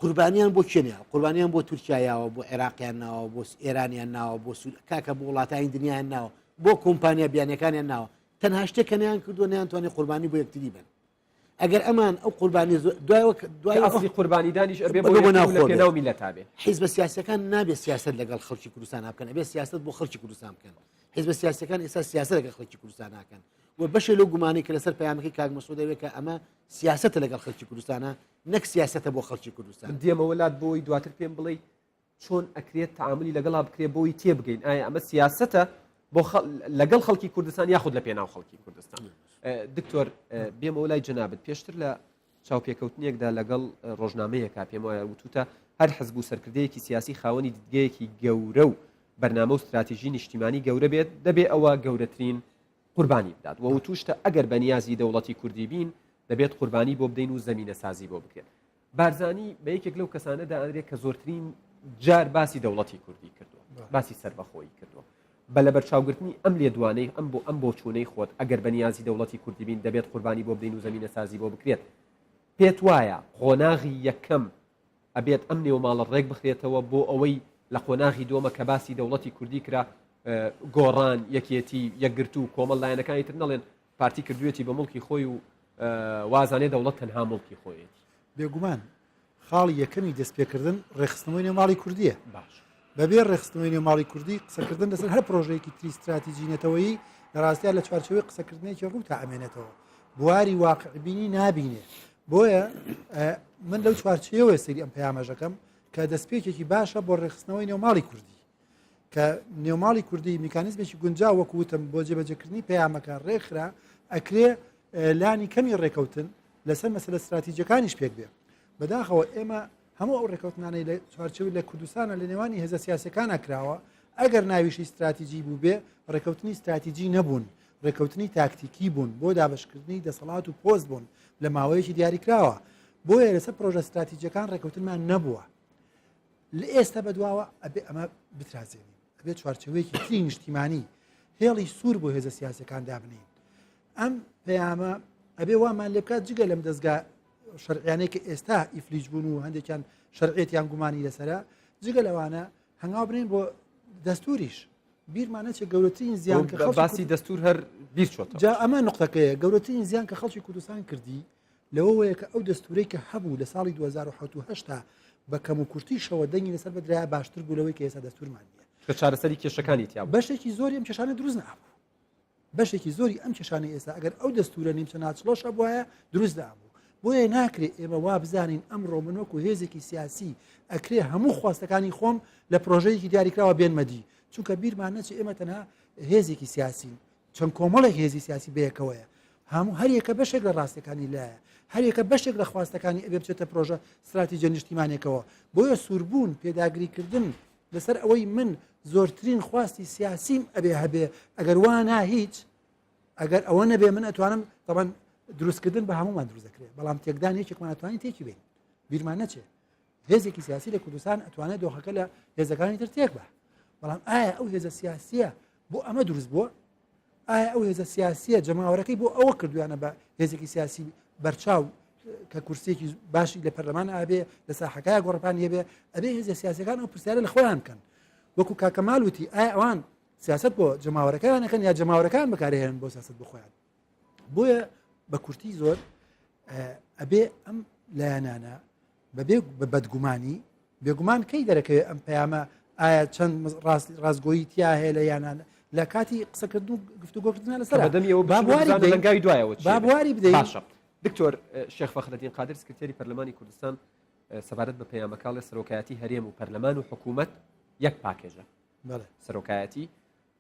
قوربانیان بۆ کێنیا قوربانیان بۆ تورکیا یاوە بۆ عێراقیان ناوە بۆ ئێرانیان ناوە بۆ سوور کاکە بۆ وڵاتانی دنیایان ناوە بۆ کۆمپانیا بیانەکانیان ناوە تەنها شتێک کە نیان کردووە نیانتوانانی قوربانی بۆ یەکتری بن ئەگەر ئەمان ئەو قوربانی دوای دوای ئەسلی قوربانیدانیش ئەبێ بۆ ناو میلەتا بێ حیزبە سیاسەکان نابێت سیاست لەگەڵ خەڵکی کوردستان بکەن ئەبێ سیاست بۆ خەڵکی کوردستان بکەن حیزبە سیاسەکان ئێستا سیاست لەگەڵ خەڵکی کوردستان ناکەن و بەشێ لەو گومانی کە لەسەر پەیامەکەی کاک مەسعود دەوێت کە ئەمە سیاستە لەگەڵ خەڵکی کوردستانە نەک سیاسەتە بۆ خەڵکی کوردستان. من دێمەوە لات بۆی دواتر پێم بڵێی چۆن ئەکرێت تەعامولی لەگەڵا بکرێت بۆی تێبگەین ئایا ئەمە سیاسەتە بۆ لەگەڵ خەڵکی کوردستان یاخود لە پێناو خەڵکی کوردستان دکتۆر بێمەوە لای جەنابت پێشتر لە چاوپێکەوتنێکدا لەگەڵ ڕۆژنامەیەکە پێم وایە وتوتە هەر حزب و سەرکردەیەکی سیاسی خاوەنی دیدگەیەکی گەورە و بەرنامە و ستراتیژی نیشتیمانی گەورە بێت دەبێ ئەوە گەورەترین قوربانی بدات و وتوشتە ئەگەر بەنیازی دەوڵەتی کوردی بین دەبێت قوربانی بۆ بدەین و زەمینەسازی بۆ بکرێت. بارزانی بە یەکێک لەو کەسانە دائەنرێت کە زۆرترین جار باسی دەوڵەتی کوردی کردووە، باسی سەربەخۆیی کردووە. بە لەبەرچاوگرتنی ئەم لێدوانەی ئەم بۆ ئەم بۆچوونەی خۆت ئەگەر بەنیازی دەوڵەتی کوردی بین دەبێت قوربانی بۆ بدەین و زەمینەسازی بۆ بکرێت پێت وایە قۆناغی یەکەم ئەبێت ئەم نێوماڵە ڕێک بخرێتەوە بۆ ئەوەی لە قۆناغی دووەمە کە باسی دەوڵەتی کوردی کرا گۆڕان، یەکێتی، یەکگرتوو، کۆمەڵ لایەنەکانی تر نەڵێن پارتی کردوویەتی بە موڵکی خۆی و وازانێ دەوڵەت تەنها موڵکی خۆیەتی. بێگومان خاڵی یەکەمی دەستپێکردن ڕێکخستنەوەی نێو ماڵی کوردییە. باش. بەبێ ڕێکخستنەوەی نێو ماڵی کوردی قسەکردن لەسەر هەر پرۆژەیەکی تری ستراتیجی نەتەوەیی لە ڕاستیا لە چوارچێوەی قسەکردنێکی ڕووتا ئەمێنێتەوە. بواری واقعبینی نابینێ. بۆیە من لەو چوارچێوەیە سەیری ئەم پەیامەشەکەم کە دەستپێکێکی باشە بۆ ڕێکخستنەوەی نێوماڵی کوردی. کە نێوماڵی کوردی میکانیزمێکی گونجاو وەکو وتم بۆ جێبەجێکردنی پەیامەکە ڕێکخرا ئەکرێ لانی کەمی ڕێکەوتن لەسەر مەسەلە ستراتیجەکانیش پێک بێ بەداخەوە ئێمە هەموو ئەو ڕێکەوتنانەی لە چوارچێوەی لە کوردستانە لە نێوانی هێزە سیاسەکانە کراوە ئەگەر ناویشی ستراتیجی بوو بێ ڕێکەوتنی ستراتیجی نەبوون ڕێکەوتنی تاکتیکی بوون بۆ دابشکردنی دەسەڵات و پۆست بوون لە ماوەیەکی دیاریکراوە بۆیە لەسەر پرۆژە ستراتیجەکان ڕێکەوتنمان نەبووە لە ئێستا بەدواوە ئەبێ ئەمە بترازێنین ئەبێ چوارچەوەیەکی تری نیشتیمانی هێڵی سوور بۆ هێزە سیاسەکان دابنین ئەم پەیامە ئەبێ وامان لێ بکات جگە لەم دەستگا شەرعیانەی کە ئێستا ئیفلیج بوون و هەندێکیان شەرعێتیان گومانی لەسرە جگە لەوانە هەنگاو بنین بۆ دەستوریش بیرمان نەچێت گەورەترین زیان کە باسی دەستور هەر بیر چۆتەوە جا ئەمە نقطەکەیە گەورەترین زیان کە خەڵکی کوردستان کردی لەوەوەیە کە ئەو دەستورەی کە هەبوو لە ساڵی 2007 و هەشتا بە کەم و کورتیشەوە دەنگی لەسەر بدرایە باشتر بوو لەوەی کە ئێستا دەستورمان نییە کە چارەسەری کێشەکانی تیا بەشێکی زۆری ئەم کێشانە دروست نابوو بەشێکی زۆری ئەم کێشانەی ئێستا ئەگەر ئەو دەستورە نیمچە ناچڵەش هەبوایە دروست نابوو بۆیە ناکرێ ئێمە وا بزانین ئەمڕۆ من وەکو هێزێکی سیاسی ئەکرێ هەموو خواستەکانی خۆم لە پرۆژەیەکی دیاریکراوە بێنمەدی چونکە بیرمان نەچێ ئێمە تەنها هێزێکی سیاسین چەند کۆمەڵێک هێزی سیاسی بەیەکەوەیە هەموو هەریەکە بەشێک لە ڕاستەکانی لایە هەریەکە بەشێک لە خواستەکانی ئەبێ بچێتە پرۆژە ستراتیجە نیشتیمانێکەوە بۆیە سووربوون پێداگریکردن لەسەر ئەوەی من زۆرترین خواستی سیاسیم ئەبێ هەبێ ئەگەر وا نا هیچ ئەگەر ئەوە نەبێ من ئەتوانم تەبەن دروستکردن بە هەمومان دروست دەکرێت بەڵام تێکدان یەکێکمان ئەتوانین تێکی بین بیرمان نەچێ هێزێکی سیاسی لە کوردستان ئەتوانێت دۆخەکە لە هێزەکانی تر تێک بە بەڵام ئایا ئەو هێزە سیاسیە بۆ ئەمە دروست بووە ئایا ئەو هێزە سیاسیە جەماوەرەکەی بۆ ئەوە کردویانە بە هێزێکی سیاسی بەرچاو کە کورسێکی باشی لە پەرلەمان ئابێ لە ساحەکە گۆڕپان هەبێ ئەبێ هێزە سیاسەکان ئەو پرسیارە لە خۆیان بکەن وەکو کاکەمال وتی ئایا ئەوان سیاست بۆ جەماوەرەکەیان ئەکەن یا جەماوەرەکان بەکارهێنن بۆ سیاست بۆ خۆیان بۆیە بە کورتی زۆر ئەبێ ئەم لایەنانە بەبێ بە بەدگومانی بێگومان کەی دەرەکەوێت ئەم پەیامە ئایا چەند ڕاستگۆیی تیا هەیە لە یانان لە کاتی قسەکردن و گفتوگۆکردن لەسەر بەدەمی ئەوە بابواری هەنگاوی دوایەوە بابواری بدەین باشە دکتۆر شێخ فەخرەدین قادر سکرتێری پەرلەمانی کوردستان سەبارەت بە پەیامەکاڵێ سەرۆکایەتی هەرێم و پەرلەمان و حکوومەت یەک پاکێژە سەرۆکایەتی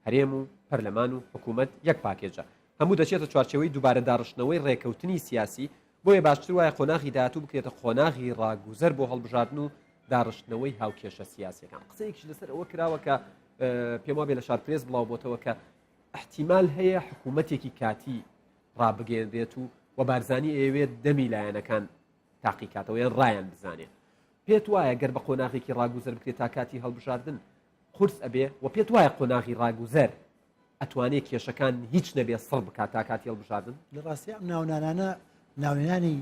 هەرێم و پەرلەمان و حکوومەت یەک پاکێجە. هەموو دەچێتە چوارچێوەی دووبارە داڕشتنەوەی ڕێکەوتنی سیاسی، بۆیە باشتر وایە قۆناغی داهاتوو بکرێتە قۆناغی ڕاگوزەر بۆ هەڵبژاردن و داڕشتنەوەی هاوکێشە سیاسیەکان. قسەیەکیش لەسەر ئەوە کراوە کە پێم وابێ لە شارپرێس بڵاو بۆتەوە کە ئیحتیمال هەیە حکوومەتێکی کاتی ڕابگەیەنرێت و و بارزانی ئەیەوێت دەمی لایەنەکان تاقیکاتەوە یان ڕایان بزانێ. پێت وایە گەر بە قۆناغێکی ڕاگوزەر بکرێت تا کاتی هەڵبژاردن قورس ئەبێ وە پێت وایە قۆناغی ڕاگوزەر ئەتوانێ کێشەکان هیچ نەبێ سڕ بکات تا کاتی هەڵبژاردن؟ لە ڕاستیا ئەم ناونانانە ناونانی.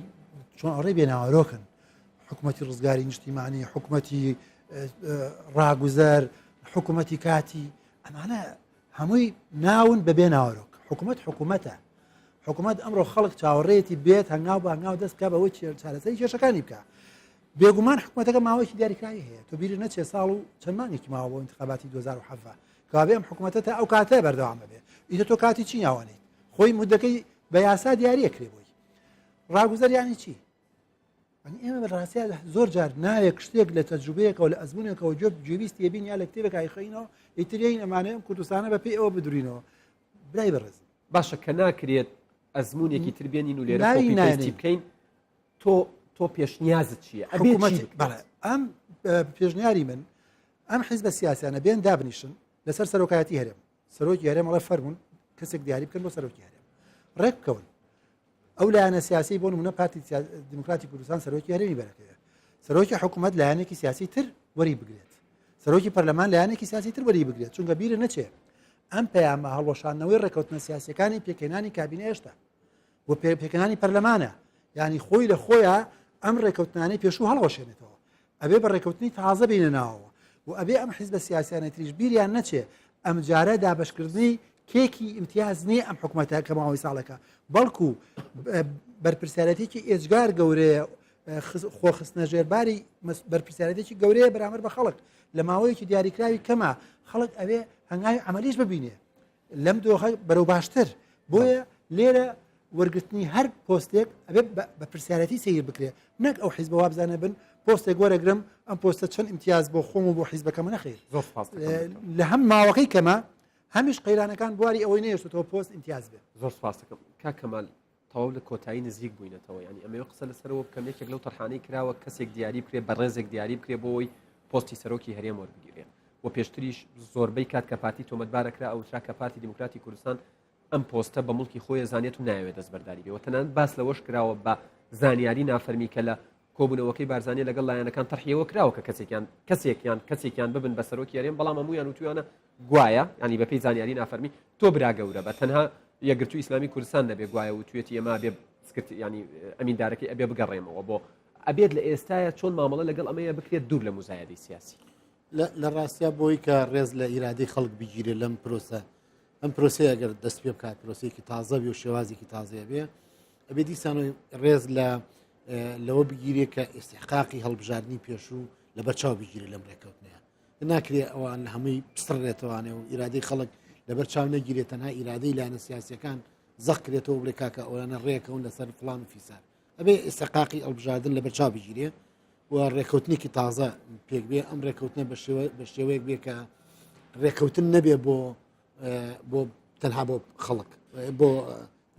چۆن ئەڕێ بێناوەرۆکن حکوومەتی ڕزگاری نیشتیمانی حکوومەتی ڕاگوزەر حکوومەتی کاتی ئەمانە هەمووی ناون بەبێ ناوەرۆک حکوومەت حکوومەتە حکوومەت ئەمڕۆ خەڵک چاوەڕێتی بێت هەنگاو بە هەنگاو دەست بکە بەوەی چارەسەری کێشەکانی بکە بێگومان حکوومەتەکە ماوەیەکی دیاریکراوی هەیە تۆ بیرت نەچێ ساڵ و چەند مانگێکی ماوە بۆ انتخاباتی 2017 کەوابێ ئەم حکوومەتە تا ئەو کاتە بەردەوام بێ ئیتر تۆ کاتی چی ناوانیت خۆی مدەکەی بە یاسا دیاریە کرێ بۆی ڕاگوزەر یانی چی ئەنی ئێمە بەڕاستیا زۆر جار ناوێک شتێک لە تەجروبەیەکەوە لە ئەزمونێکەوە گوێ گوێبیستی بین یا لە کتێبێک ئایخەینەوە ئیترین ئەمانەیە ئەم کوردستانە بە پێی ئەوە بدورینەوە برای بەڕێز باشە کە ناکرێت ئەزمونێکی تر بێنین و لێرە کۆپی پەیستی بکەین تۆ تۆ پێشنیازت چییە؟ ئەبێ چی بەڵێ ئەم پێشنیاری من ئەم حیزبە سیاسیانە بێن دابنیشن لەسەر سەرۆکایەتی هەرێم سەرۆکی هەرێم ئەڵێ فەرمونون کەسێک دیاری بکەن بۆ سەرۆکی هەرێم ڕێک بکەون ئەو لایەنە سیاسی بۆ نمونە پارتی دیموکراتی کوردستان سەرۆکی هەرێمی بەرەکەوێت سەرۆکی حکوومەت لایەنێکی سیاسی تر وەری بگرێت سەرۆکی پەرلەمان لایەنێکی سیاسی تر وەری بگرێت چونکە بیرە نەچێت ئەم پەیامە هەڵوەشاندنەوەی ڕێککەوتنە سیاسەکانی پێکهێنانی کابینە هێشتا و پێکهێنانی پەرلەمانە یعنی خۆی لە خۆیان ئەم ڕێککەوتنانەی پێشوو هەڵوەشێنێتەوە ئەبێ بە ڕێککەوتنی تازە بینە ناوەوە و ئەبێ ئەم حیزبە سیاسیانە تریش بیریان نەچێ ئەمجارە دابشکردنی کێکی ئیمتیاز نییە ئەم حکوومەتە کە ماوەی ساڵەکە بەڵکو بەرپرسیارەتێکی ئێجگار گەورەیە خۆخستنە ژێرباری بەرپرسیارەتێکی گەورەیە بەرامبەر بە خەڵک لە ماوەیەکی دیاریکراوی کەمە خەڵک ئەوێ هەنگاوی عملیش ببینێ لەم دۆخە بەرەو باشتر بۆیە لێرە وەرگرتنی هەر پۆستێک ئەبێ بە پرسیارەتی سیر بکرێ نەک ئەو حیزبە وابزانە بن پۆستێک وەرەگرم ئەم پۆستە چەند امتیاز بۆ خۆم و بۆ حیزبەکەمە نەخێر زۆر سپاس لە هەم ماوەکەی کەمە هەمیش قەیرانەکان بواری ئەوەی نەیەشتەوە پۆست امتیاز بێ زۆر سپاس دەکەم کاک کەمال تەواو لە کۆتایی نزیک بووینەتەوە یانی ئەمەوێ قسە لەسەرەوە بکەم یەکێک لەو تەرحانەی کراوە کەسێک دیاری بکرێ بەڕێزێک دیاری بکرێ بۆ ئەوەی پۆستی سەرۆکی هەرێم وەربگیرێ و پێشتریش زۆربەی کات کە پارتی تۆمەتبارە کرا ئەوترا کە پارتی دیموکراتی کوردستان ئەم پۆستە بە مڵکی خۆی زانێت و ناوێت دەستبەرداری بێ و تەنانەت باس لەوەش کراوە بە زانیاری نافەرمی کە لە کۆبوونەوەکەی بارزانانی لەگەڵ لایەنەکان تەرحیەوە کراوە کە کەسێکیان کەسێکیان کەسێکیان ببن بە سەرۆکی هەرێم بەڵام هەموویان وتویانە گوایە ینی بەپێی زانیاری نافەرمی تۆ برا گەورە بە تەنها یەکگرتوو ئیسلامی کوردستان نەبێ گوایە وتوێتی ئێمە بێ سکرت ینی ئەمیندارەکەی ئەبێ بگەڕێمەوە بۆ ئەبێت لە ئێستاە چۆن مامەڵە لەگەڵ ئەمەیە بکرێت دوور لە مزایدەی سیاسی لە ڕاستیا بۆی کە ڕێز لە ئیرادەی خەڵک بگیرێت لەم پرۆسە ئەم پرۆسەیە ئەگەر دەست پێ بکات پرۆسەیەکی تازە بێ و شێوازێکی تازەیە بێ ئەبێ دیسان ڕێز لە لەوە بگیرێ کە ئستحقاقی هەڵبژاردننی پێشوو لەبەر چاو بگیرێ لەم ڕێککەوتنەیە ناکرێ ئەوان لە هەمووی پسڕێتوانێ و ئیرادەی خەڵک لەبەر چاو نەگیرێت تەنها ئیرادەی لایەنە سیاسەکان زەق کرێتەوە بڵێ کاکە ئەوانە ڕێکەون لەسەر فلان و فیسار ئەبێ ئستحقاقی هەڵبژاردن لەبەر چاو بگیرێ و ڕێککەوتنێکی تازە پێک بێ ئەم ڕێککەوتنە بە شێوە بە شێوەیەک بێ کە ڕێککەوتن نەبێ بۆ بۆ تەنها بۆ خەڵک بۆ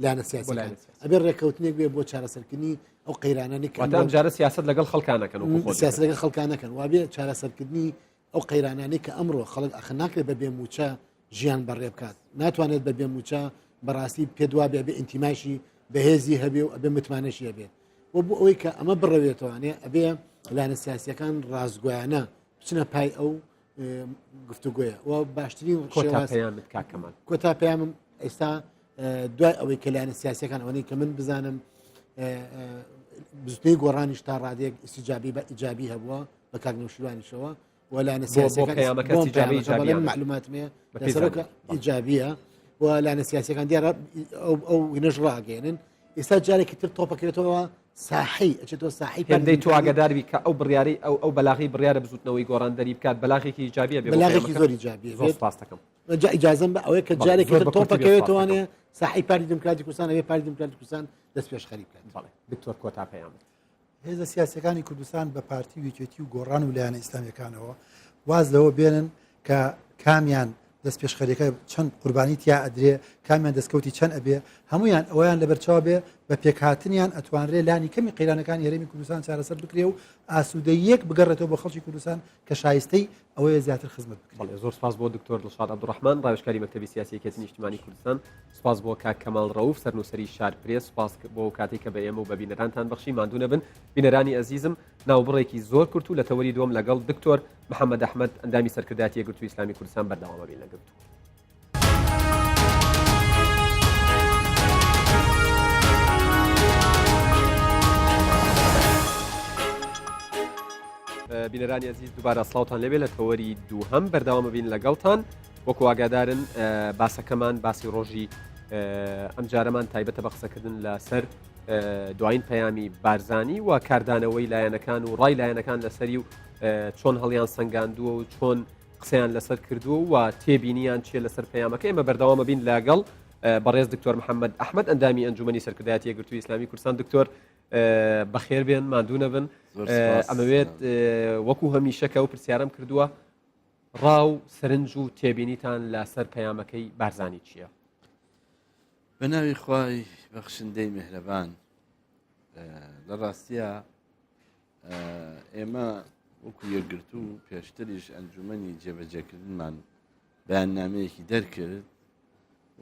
لایەنە سیاسەکان ئەبێ ڕێککەوتنێک بێ بۆ چارەسەرکردنی ئەو قەیرانانی کە جارە سیاست لەگەڵ خەڵکانەکەن و سیاست لەگەڵ خەڵکانەکەن وابێ چارەسەرکردنی ئەو قەیرانانی کە ئەمڕۆ خەڵک ئەخ ناکرێت بە بێ موچە ژیان بەڕێ بکات ناتوانێت بە بێ موچە بەڕاستی پێدوا بێ بێ ئینتیماشی بەهێزی هەبێ و ئەبێ متمانەشی هەبێت و بۆ ئەوەی کە ئەمە بڕەوێتوانێ ئەبێ لایەنە سیاسیەکان ڕاستگویانە بچنە پای ئەو گفتوگۆیە و باشترین کۆتا پەیامت کاک کەمال کۆتا پەیامم ئێستا دوای ئەوەی کە لایەنە سیاسەکان ئەوەی کە من بزانم بزوتنەوەی گۆڕانیش تا ڕادێک ئیسیجابی بە ئیجابی هەبووە بە کاک نەوشیروانیشەوە و لایەنە سیاسەکان معلوماتمێ ئیجابیە و لایەنە سیاسەکان دیارە ئەو نەژ ڕاگەێنن ئێستا جارێکی تر تۆپەکرێتەوە ساحەی ئەچێتەوە ساحەی هێندەی تۆ ئاگادار بی کە ئەو بڕیارەی ئەو ئەو بەلاغی بڕیارە بزوتنەوەی گۆڕان دەری بکات بەلاغێکی ئیجابیە بێ بەلاغێکی زۆر ئیجابیە زۆر سپاس دەکەم جا ئیجازەم بە ئەوەی کە جارێکی تر تۆپەکەوێتوانێ ساحەی پارتی دیموکراتی کوردستان ئەوێ پارتی دیموکراتی کوردستان دەست پێشخەری بکات بەڵێ دکتۆر کۆتا پەیام هێزە سیاسەکانی کوردستان بە پارتی و یەکێتی و گۆڕان و لایەنە ئیسلامیەکانەوە واز لەوە بێنن کە کامیان دەستپێشخەریەکە چەند قوربانی تیا ئەدرێ کامیان دەستکەوتی چەند ئەبێ هەمویان ئەویان لەبەرچاو بێ بە پێکهاتنیان ئەتوانرێ لانی کەمی قەیرانەکانی هەرێمی کوردستان چارەسەر بکرێ و ئاسوودەیەک بگەڕێتەوە بۆ خەڵکی کوردستان کە شایستەی ئەوەیە زیاتر خزمەت بکرێت. بەڵێ زۆر سپاس بۆ دکتۆر دڵشاد عەبدولڕەحمان ڕاوێژکاری مەکتەبی سیاسی یەکێتی نیشتیمانی کوردستان سپاس بۆ کاک کەمال ڕەوف سەرنووسەری شار پرێس سپاس بۆ ئەو کاتەی کە بە ئێمە و بە بینەرانتان بەخشی ماندوو نەبن بینەرانی ئەزیزم ناوبڕێکی زۆر کورت و لە تەوەری دووەم لەگەڵ دکتۆر محەممەد ئەحمەد ئەندامی سەرکردایەتی یەکگرتووی ئیسلامی کوردستان بەردەوام ئەبین لە گفتوگۆ. بینەرانی ئەزیز دووبارە سڵاوتان لێبێ لە تەوەری دووهەم بەردەوامە بین لەگەڵتان وەکو ئاگادارن باسەکەمان باسی ڕۆژی ئەم جارەمان تایبەتە بە قسەکردن لەسەر دوایین پەیامی بارزانی و کاردانەوەی لایەنەکان و ڕای لایەنەکان لەسەری و چۆن هەڵیان سەنگاندووە و چۆن قسەیان لەسەر کردووە و تێبینیان چیە لەسەر پەیامەکە ئێمە بەردەوامە بین لەگەڵ بەڕێز دکتۆر محەممەد ئەحمد ئەندامی ئەنجومنی سەرکردایەتی یەکگرتووی ئیسلامی کوردستان دکتۆر بەخێر بێن ماندوو نەبن ئەمەوێت وەکو هەمیشە کە ئەو پرسیارم کردووە ڕا و سەرنج و تێبینیتان لەسەر پەیامەکەی بارزانی چییە؟ بە ناوی خوای بەخشندەی میهرەبان لە ڕاستیە ئێمە وەکو یەکگرتوو پێشتریش ئەنجومەنی جێبەجێکردنمان بەیاننامەیەکی دەرکرد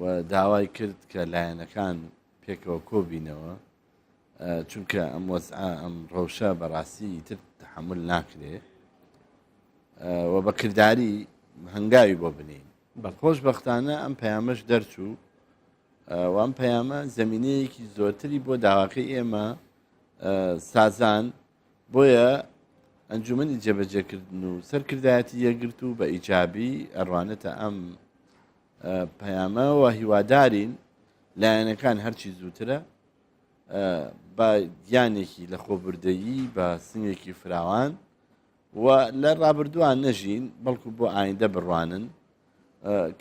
و داوای کرد کە لایەنەکان پێکەوە کۆبینەوە چونکە ئەم وەزعە ئەم ڕەوشە بەڕاستی تر تحمل ناکرێ و بە کرداری هەنگاوی بۆ بنین خۆشبەختانە ئەم پەیامەش دەرچوو و ئەم پەیامە زمینەیەکی زۆرتری بۆ داواکەی ئێمە سازان بۆیە ئەنجومنی جێبەجێکردن و سەرکردایەتی یەکگرت و بە ئیجابی ئەڕوانێتە ئەم پەیامە و هیوادارین لایەنەکان هەرچی زووترە بە گیانێکی لە خۆبردەیی بە سنگێکی فراوان و لە ڕابردووان نەژین بەڵکو بۆ ئایندە بڕوانن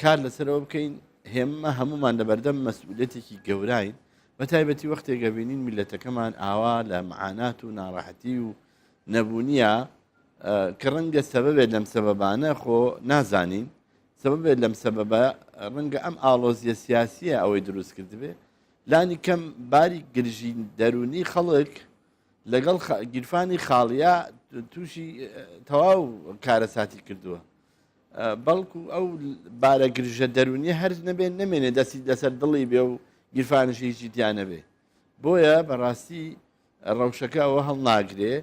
کار لەسەرەوە بکەین هێمە هەمومان لە بەردەم مەسئولەتێکی گەوراین بە تایبەتی وەختێک گەبینین میلەتەکەمان ئاوا لە معانات و ناڕەحەتی و نەبوونیە کە ڕەنگە سەبەبێت لەم سەبەبانە خۆ نازانین سەبەبێت لەم سەبەبە ڕەنگە ئەم ئاڵۆزیە سیاسیە ئەوەی دروست کردبێ لانی کەم باری گرژی دەرونی خەڵک لەگەڵ گیرفانی خاڵیا تووشی تەواو کارەساتی کردووە بەڵکو ئەو بارە گرژە دەرونی هەرز نەبێ نەمێنێ دەستی لەسەر دڵی بێ و گیرفانشی هیچی تیا نەبێ بۆیە بەڕاستی ڕەوشەکە ئەوە هەڵناگرێ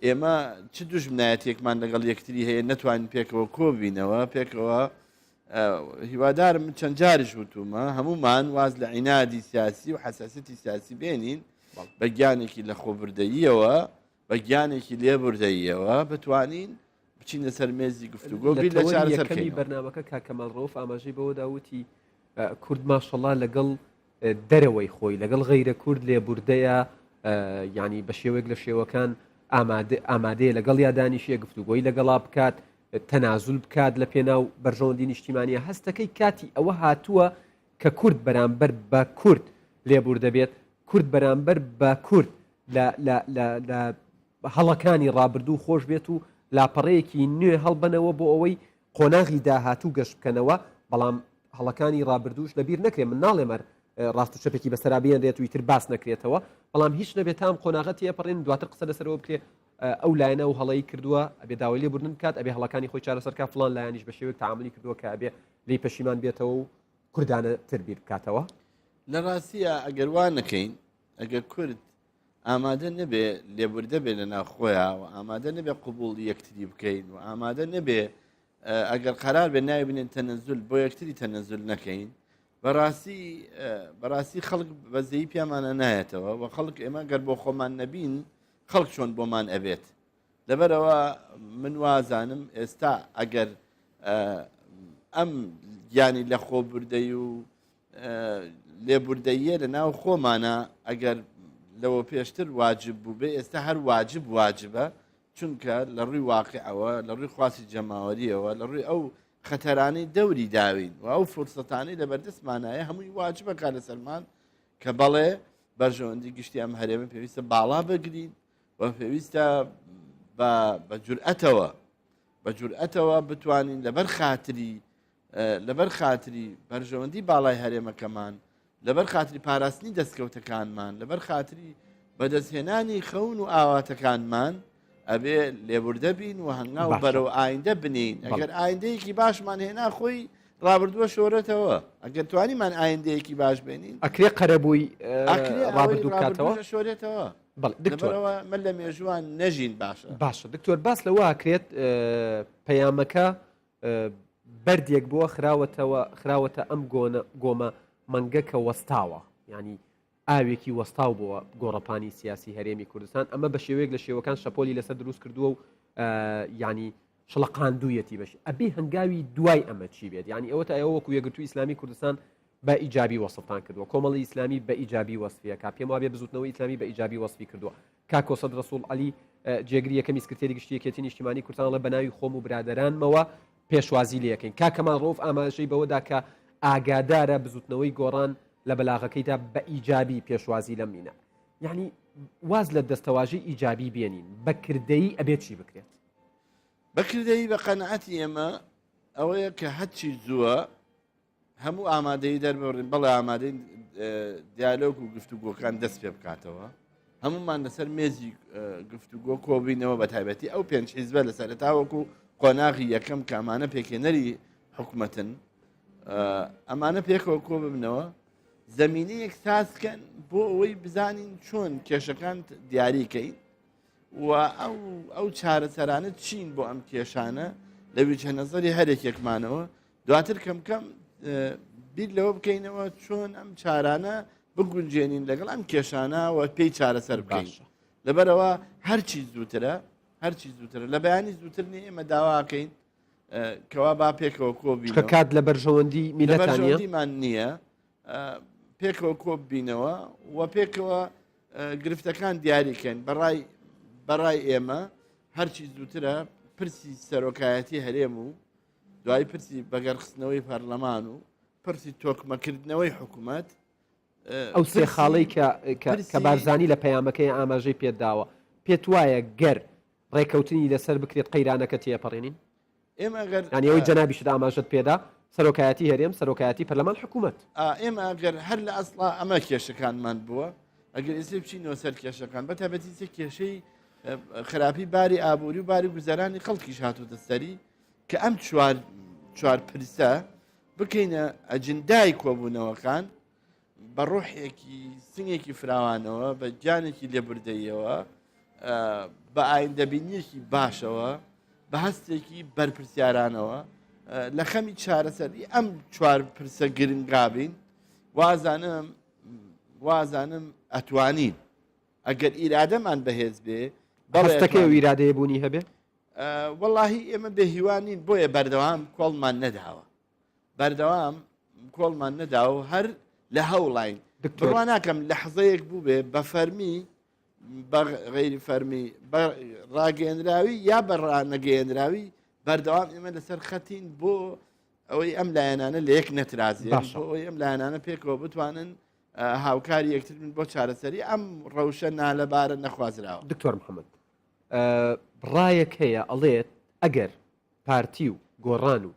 ئێمە چ دوژمنایەتێکمان لەگەڵ یەکتری هەیە نەتوانین پێکەوە کۆبینەوە پێکەوە هیوادارم چەند جاریش وتومە هەمومان واز لە عینادی سیاسی و حساسەتی سیاسی بێنین بە گیانێکی لە خۆبردەییەوە بە گیانێکی لێبوردەییەوە بتوانین بچینە سەر مێزی گفتوگۆ بیر لە چارەسەرکەمی بەرنمەکە کاک کەمال ڕەوف ئاماژەی بەوەدا وتی کورد ماشەڵا لەگەڵ دەرەوەی خۆی لەگەڵ غەیرە کورد لێبوردەیە ینی بە شێوەیەک لە شێوەکان ئامادەیە لەگەڵ یادانیشیە گفتوگۆی لەگەڵا بکات تەنازول بکات لە پێناو بەرژەوەندی نیشتیمانە هەستەکەی کاتی ئەوە هاتووە کە کورد بەرامبەر بە کورد لێبوردە بێت، کورد بەرامبەر بە کورد لە لە لە لە هەڵەکانی ڕابردوو خۆش بێت و لاپەڕەیەکی نوێ هەڵبەنەوە بۆ ئەوەی قۆناغی داهاتوو گەشت بکەنەوە، بەڵام هەڵەکانی ڕابردووش لەبیر نەکرێ، من ناڵێم هەر ڕاست و چەپێکی بەسەرا بێنرێت و ئیتر باس نەکرێتەوە، بەڵام هیچ نەبێت تا ئەم قۆناغە تێپەڕێن دواتر قسە لەسەرەوە بکرێ ئەو لایەنە ئەو هەڵەی کردووە ئەبێ داوای لێبوردن بکات، ئەبێ هەڵەکانی خۆی چارەسەر بکات، فڵان لایەنیش بە شێوەیەک تەعامولی کردووە کە ئەبێ لێی پەشیمان بێتەوە و کوردانە تر بیر بکاتەوە. لە ڕاستیا ئەگەر وا نەکەین، ئەگەر کورد ئامادە نەبێ لێبوردە بێ لە ناو خۆیا و ئامادە نەبێ قوبوڵی یەکتری بکەین و ئامادە نەبێ ئەگەر قەرار بێ ناوی بنێن تەنەزول بۆ یەکتری تەنەزول نەکەین بەڕاستی بەڕاستی خەڵک بەزەیی پیامانە نایەتەوە و خەڵک ئێمە گەر بۆ خۆمان نەبین خەڵک چۆن بۆمان ئەبێت لەبەرئەوە من وازانم ئێستا ئەگەر ئەم گیانی لە خۆبوردەی و لێبوردەییە لە ناو خۆمانە ئەگەر لەوە پێشتر واجب بوو بێ ئێستا هەر واجب واجبە چونکە لە ڕووی واقعەوە لە ڕووی خواستی جەماوەریەوە لە ڕووی ئەو خەتەرانەی دەوری داوین و ئەو فرسەتانەی لە بەردەستمانایە هەمووی واجبە کا لەسەرمان کە بەڵێ بەرژەوەندی گشتی ئەم هەرێمە پێویستە باڵا بگرین و پێویستە بە جورئەتەوە بە جورئەتەوە بتوانین لەبەر خاتری لەبەر خاتری بەرژەوەندی باڵای هەرێمەکەمان لەبەر خاتری پاراستنی دەستکەوتەکانمان لەبەر خاتری بەدەستهێنانی خەون و ئاواتەکانمان ئەبێ لێبوردە بین و هەنگاو بەرەو ئایندە بنین ئەگەر ئایندەیەکی باشمان هێنا خۆی ڕابردووە شۆرەتەوە ئەگەر توانیمان ئایندەیەکی باش بێنین ئەکرێ قەرەبووی ڕابردوو بکاتەوە شۆرێتەوە بەڵێ دکتۆر لەبەرئەوە من لە مێژووان نەژین باشە. باشە دکتۆر باس لەوە ئەکرێت پەیامەکە بەردێک بووە خراوەتەوە خراوەتە ئەم گۆنە گۆمە مەنگە کە وەستاوە ینی ئاوێکی وەستاو بووە گۆڕەپانی سیاسی هەرێمی کوردستان ئەمە بە شێوەیەک لە شێوەکان شەپۆلی لەسەر دروست کردووە و. ینی شڵەقاندوویەتی بەش ئەبێ هەنگاوی دوای ئەمە چی بێت یعنی ئەوە تا ئێوە وەکو یەکگرتووی ئیسلامی کوردستان بە ئیجابی وەسفتان کردووە کۆمەڵی ئیسلامی بە ئیجابی وەسفیەکە پێم وابێ بزوتنەوەی ئیسلامی بە ئیجابی وەسفی کردووە کاک کۆسرەت ڕەسوڵ عەلی جێگری یەکەمی سکرتێری گشتی یەکێتی نیشتیمانی کوردستان ئەڵێ بە ناوی خۆم و برادەرانمەوە پێشوازی لێکەین کاک کەمال ڕەوف ئاماژەی بەوەدا کە ئاگادارە بزوتنەوەی گۆڕان لە بەلاغەکەیدا بە ئیجابی پێشوازی لەم مینە یعنی واز لە دەستەواژەی ئیجابی بێنین بە کردەیی ئەبێت چی بکرێت؟ بە کردەیی بە قەناعەتی ئێمە ئەوەیە کە هەرچی زووە هەموو ئامادەی دەربڕین بەڵێ ئامادەین دیالۆگ و گفتوگۆکان دەست پێ بکاتەوە هەمومان لەسەر مێزی گفتوگۆ کۆبینەوە بە تایبەتی ئەو پێنج حیزبە لە سەرتاوەکو قۆناغی یەکەم کە ئەمانە پێکێنەری حکومەتن ئەمانە پێکەوە کۆ ببنەوە زمینەیەک سازکەن بۆ ئەوەی بزانین چۆن کێشەکان دیاریکەین و ئەو ئەو چارەسەرانە چین بۆ ئەم کێشانە لە ویجهە نەزەری هەرێکێکمانەوە دواتر کەم کەم بیر لەوە بکەینەوە چۆن ئەم چارانە بگونجێنین لەگەڵ ئەم کێشانە و پێی چارەسەر بکەین لەبەرەوە هەرچی زووترە هەرچی زووترە لە بەیانی زووتر نیە ئێمە داواکەین کەوا با پێکەوە کۆبی کات لە بەرژەوەندی میلەتانیمان نییە پێکەوە کۆببینەوە و پێکەوە گرفتەکان دیاریکەن بەڕای بەڕای ئێمە هەرچی زووترە پرسی سەرۆکایەتی هەرێم و دوای پرسی بەگەرخستنەوەی پەرلەمان و پرسی تۆکمەکردنەوەی حکوومەت ئەو سێ خاڵەی کە کە بارزانی لە پەیامەکەی ئاماژەی پێداوە پێت وایە گەر ڕێکەوتنی لەسەر بکرێت قەیرانەکە تێپەڕێنین ئێمە گەر یانی ئەوەی جەنابیشت ئاماژەت پێدا سەرۆکایەتی هەرێم سەرۆکایەتی پەرلەمان حکوومەت ئێمە ئەگەر هەر لە ئەسڵا ئەمە کێشەکانمان بووە ئەگەر ئێستا بچینەوە سەر کێشەکان بە تایبەتی سێ کێشەی خراپی باری ئابووری و باری گوزەرانی خەڵکیش هاتووتە سەری کە ئەم چوار چوار پرسە بکەینە ئەجندای کۆبوونەوەکان بە ڕۆحێکی سنگێکی فراوانەوە بە گیانێکی لێبوردەییەوە بە ئایندەبینیەکی باشەوە بە هەستێکی بەرپرسیارانەوە لە خەمی چارەسەری ئەم چوار پرسە گرنگابین وازانم وازانم ئەتوانین ئەگەر ئیرادەمان بەهێز بێ بەڵێ و ئیرادەیە بوونی هەبێ وەڵاهی ئێمە بێ هیوانین بۆیە بەردەوام کۆڵمان نەداوە بەردەوام کۆڵمان نەدا و هەر لە هەوڵین بڕوا ناکەم لە حەزەیەک بوو بێ بە فەرمی بە غەیری فەرمی بە ڕاگەیەنراوی یا بە ڕانەگەیەنراوی بەردەوام ئێمە لەسەر خەتین بۆ ئەوەی ئەم لایەنانە لە یەک نەترازێن باشە. بۆ ئەوەی ئەم لایەنانە پێکەوە بتوانن هاوکاری یەکتر بن بۆ چارەسەری ئەم ڕەوشە نالەبارە نەخوازراوە. دکتۆر محەممەد ڕایەک هەیە ئەڵێت ئەگەر پارتی و گۆڕان و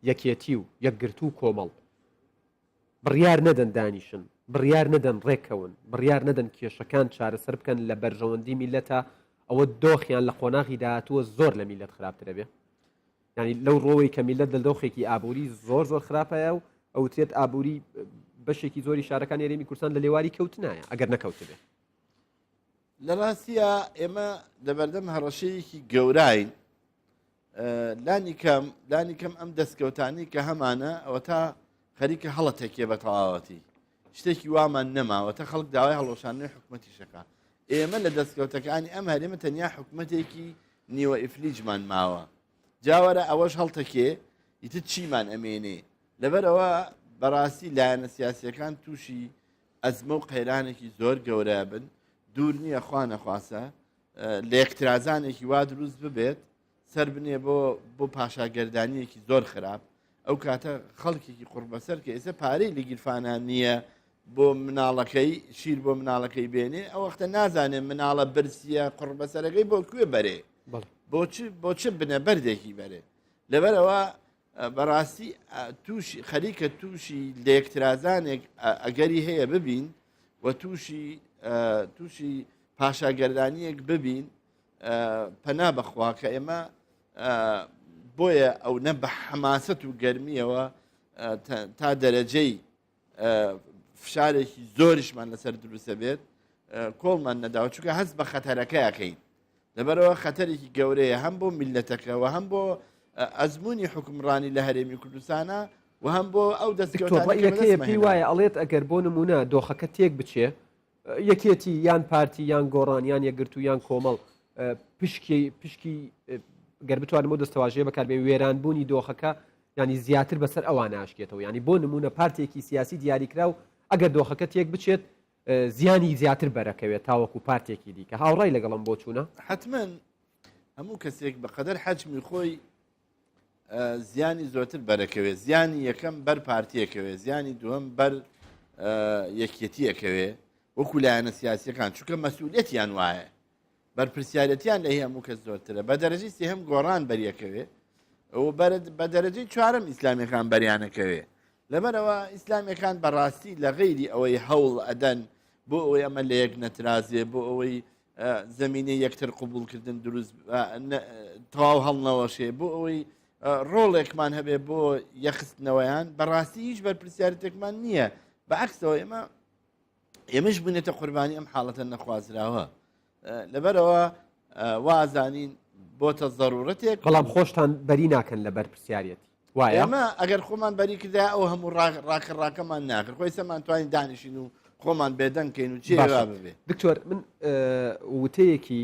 یەکێتی و یەکگرتوو و کۆمەڵ بڕیار نەدەن دانیشن، بڕیار نەدەن ڕێککەون، بڕیار نەدەن کێشەکان چارەسەر بکەن لە بەرژەوەندی میللەتە، ئەوە دۆخیان لە قۆناغی داهاتووە زۆر لە میللەت خراپترە بێ. یانی لەو ڕۆوەی کە میللەت لە دۆخێکی ئابووری زۆر زۆر خراپەیە و ئەوترێت ئابووری بەشێکی زۆری شارەکانی هەرێمی کوردستان لە لێواری کەوتنایە ئەگەر نەکەوتبێ. لە ڕاستیە ئێمە لەبەردەم هەڕەشەیەکی گەوراین لانی کەم لانی کەم ئەم دەستکەوتانی کە هەمانە ئەوە تا خەریکە هەڵەتەکێ بە تەواوەتی شتێکی وامان نەماوە تا خەڵک داوای هەڵۆشانەوەی حکوومەتی شەکا ئێمە لە دەستکەوتەکانی ئەم هەرێمە تەنیا حکوومەتێکی نیوە ئیفلیجمان ماوە جاوەرە ئەوەش هەڵتەکێ ئیتر چیمان ئەمێنێ لەبەرەوە بەڕاستی لایەنە سیاسیەکان تووشی ئەزمە و قەیرانێکی زۆر گەورە بن دوور نییە خوا نەخواسە لێکترازانێکی وا دروست ببێت سەر بنێ بۆ بۆ پاشاگەردانیەکی زۆر خراپ ئەو کاتە خەڵکێکی قڕبەسەر کە ئێستا پارەی لە گیرفانان نییە بۆ مناڵەکەی شیر بۆ مناڵەکەی بێنێ ئەو وەختە نازانێ مناڵە برسیە قڕبەسەرەکەی بۆ کوێ بەرێ بۆ چ بنە بەردێکی بەرێ لەبەرەوە بەڕاستی تووشی خەریکە تووشی لێکترازانێک ئەگەری هەیە ببین و تووشی تووشی پاشاگەردانیەک ببین پەنا بەخوا کە ئێمە بۆیە ئەو نە بە حەماسەت و گەرمیەوە تا دەرەجەی فشارێکی زۆریشمان لەسەر دروستە بێت کۆڵمان نەداوە چونکە هەست بە خەتەرەکەیەکەین لەبەرەوە خەتەرێکی گەورەیە هەم بۆ میلەتەکە و هەم بۆ ئەزمموی حکومڕانی لە هەرێمی کوردستانە و هەم بۆ ئەو دەستەکەی پێی وایە ئەڵێت ئەگەر بۆ نمونە دۆخەکە تێک بچێ یەکێتی یان پارتی یان گۆڕان یان یەکگرتوو یان کۆمەڵ پشکی پشکی. گەر بتوانم ئەو دەستەواژەیە بەکاربێنم وێرانبوونی دۆخەکە یانی زیاتر بەسەر ئەوان ناشکێتەوە یانی بۆ نمونە پارتێکی سیاسی دیاریکراو ئەگەر دۆخەکە تێک بچێت زیانی زیاتر بەرەکەوێت تاوەکو پارتێکی دیکە هاوڕای لەگەڵم بۆ چوونە حتمما هەموو کەسێک بە قەدەر حەجمی خۆی زیانی زۆرتر بەرەکەوێت زیانی یەکەم بەر پارتیەکەوێت زیانی دووەم بەر یەکێتیەکەوێ وەکو لایەنە سیاسیەکان چونکە مەسئولیەتیان وایە بەرپرسیارەتیان لە هی هەموو کەس زۆرترە بە دەرەجەی سێهەم گۆڕان بەریەکەوێ و بە دەرەجەی چوارەم ئیسلامیەکان بەریانەکەوێ لەبەرەوە ئیسلامیەکان بەڕاستی لە غەیری ئەوەی هەوڵ ئەدەن بۆ ئەوەی ئەمە لە یەک نەترازێ بۆ ئەوەی زمینەی یەکتر قوبولکردن دروست تەواو هەڵنەوەشێ بۆ ئەوەی ڕۆڵێکمان هەبێ بۆ یەخستنەوەیان بەڕاستی هیچ بەرپرسیارەتێکمان نییە بەعکسەوە ئێمە ئێمەش بوونێتە قوربانی ئەم حاڵەتە نەخوازراوە لەبەرەوە وازانین بۆتە زەرورەتێک بەڵام خۆشتان بەری ناکەن لە بەرپرسیارەتی وایە ئێمە ئەگەر خۆمان بەری کردا ئەو هەموو ڕاکە ڕاکەمان ناکرد خۆی سەمان توانین دانیشین و خۆمان بێدەنگ کەین و چێ ببێ دکتۆر من وتەیەکی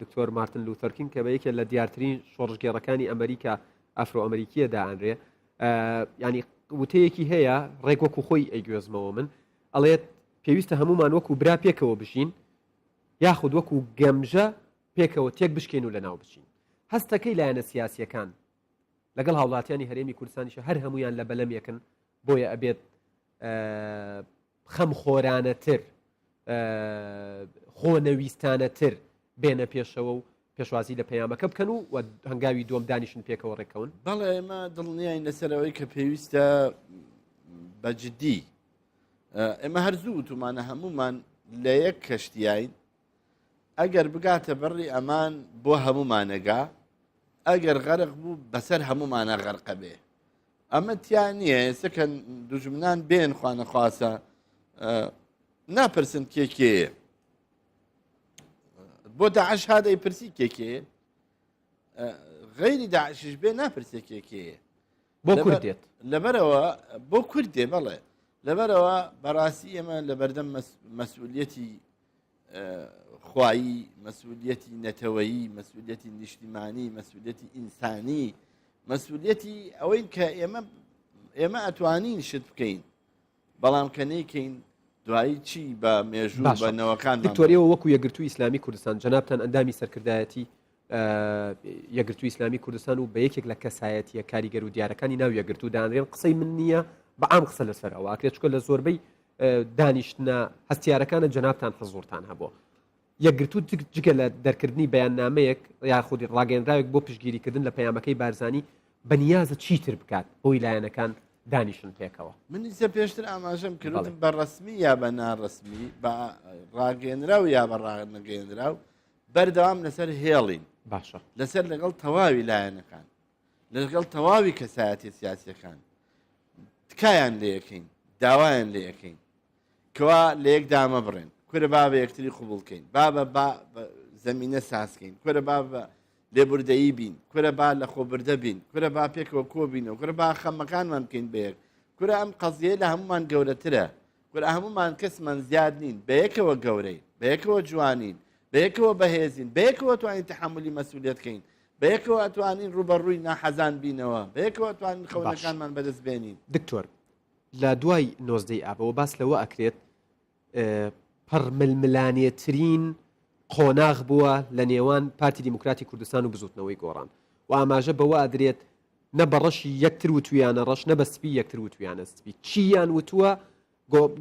دکتۆر مارتن لوتەرکین کە بە یەکێ لە دیارترین شۆڕشگێڕەکانی ئەمریکا ئەفرۆ ئەمریکیە دائەنرێ ینی وتەیەکی هەیە ڕێک وەکو خۆی ئەیگوێزمەوە من ئەڵێت پێویستە هەموومان وەکو برا پێکەوە بژین یاخود وەکو گەمژە پێکەوە تێک بشکێن و لەناو بچین. هەستەکەی لایەنە سیاسیەکان لەگەڵ هاوڵاتیانی هەرێمی کوردستانیشە هەر هەموویان لە بەلەمێکن بۆیە ئەبێت خەمخۆرانەتر خۆنەویستانەتر بێنە پێشەوە و پێشوازی لە پەیامەکە بکەن و و هەنگاوی دووەم دانیشن پێکەوە ڕێککەون؟ بەڵێ ئێمە دڵنیاین لەسەرەوەی کە پێویستە بە جدی ئێمە هەر زوو وتومانە هەمومان لە یەک کەشتیاین ئەگەر بگاتە بەڕی ئەمان بۆ هەمومانەگا ئەگەر غەرق بوو بەسەر هەمومانە غەرقە بێ ئەمە تیا نییە ئێستا کە دوژمنان بێن خوانەخواسە ناپرسن کێ کێیە بۆ داعش هادەی پرسی کێ کێیە غەیری داعشیش بێ ناپرسێ کێ کێیە بۆ کورد دێت لەبەرەوە بۆ کورد دێ بەڵێ لەبەرەوە بەڕاستی ئێمە لە بەردەم مەسئولیەتی خوایی مەسئولیەتی نەتەوەیی مەسئولیەتی نیشتیمانی مەسئولیەتی ئینسانی مەسئولیەتی ئەوەین کە ئێمە ئێمە ئەتوانین شت بکەین بەڵام کە نەیکەین دوایی چی بە مێژوو بە نەوەکان دکتۆر ئێوە وەکو یەکگرتووی ئیسلامی کوردستان جەنابتان ئەندامی سەرکردایەتی یەکگرتووی ئیسلامی کوردستان و بە یەکێک لە کەسایەتیە کاریگەر و دیارەکانی ناو یەکگرتوو دانرێن قسەی من نییە بە عام قسە لەسەر ئەوە ئەکرێت چونکە لە زۆربەی دانیشتنە هەستیارەکانە جەنابتان حزوورتان هەبووە یەکگرتوو جگە لە دەرکردنی بەیاننامەیەک یاخود ڕاگەیەنراوێک بۆ پشتگیریکردن لە پەیامەکەی بارزانی بەنیازە چیتر بکات بۆی لایەنەکان دانیشن پێکەوە؟ من ئیسە پێشتر ئاماژەم کرد وتم بە ڕەسمی یا بە ناڕەسمی بە ڕاگەیەنراو یا بە ڕانەگەیەنراو بەردەوام لەسەر هێڵین باشە لەسەر لەگەڵ تەواوی لایەنەکان لەگەڵ تەواوی کەسایەتی سیاسیەکان تکایان لێ ئەکەین داوایان لێ ئەکەین کوا لە یەک دامەبڕێن کورە با بە یەکتری قوبوڵ کەین با بە با زەمینە سازکەین کورە با بە لێبوردەیی بین کورە با لە خۆبردە بین کورە با پێکەوە کۆبینەوە کورە با خەمەکانمان بکەین بە یەک کورە ئەم قەزیە لە هەمومان گەورەترە کورە هەمومان کەسمان زیاد نین بە یەکەوە گەورەین بە یەکەوە جوانین بە یەکەوە بەهێزین بە یەکەوە توانین تەحەمولی مەسئولیەت کەین بە یەکەوە ئەتوانین ڕووبەڕووی ناحەزان بینەوە بە یەکەوە ئەتوانین خەونەکانمان بەدەست بێنین. دکتۆر لە دوای نۆزدەی ئابەوە باس لەوە ئەکرێت پڕ ململانێترین قۆناغ بووە لە نێوان پارتی دیموکراتی کوردستان و بزوتنەوەی گۆڕان و ئاماژە بەوە ئەدرێت نە بە ڕەشی یەکتر وتویانە ڕەش نە بە سپی یەکتر وتویانە سپی چیان وتووە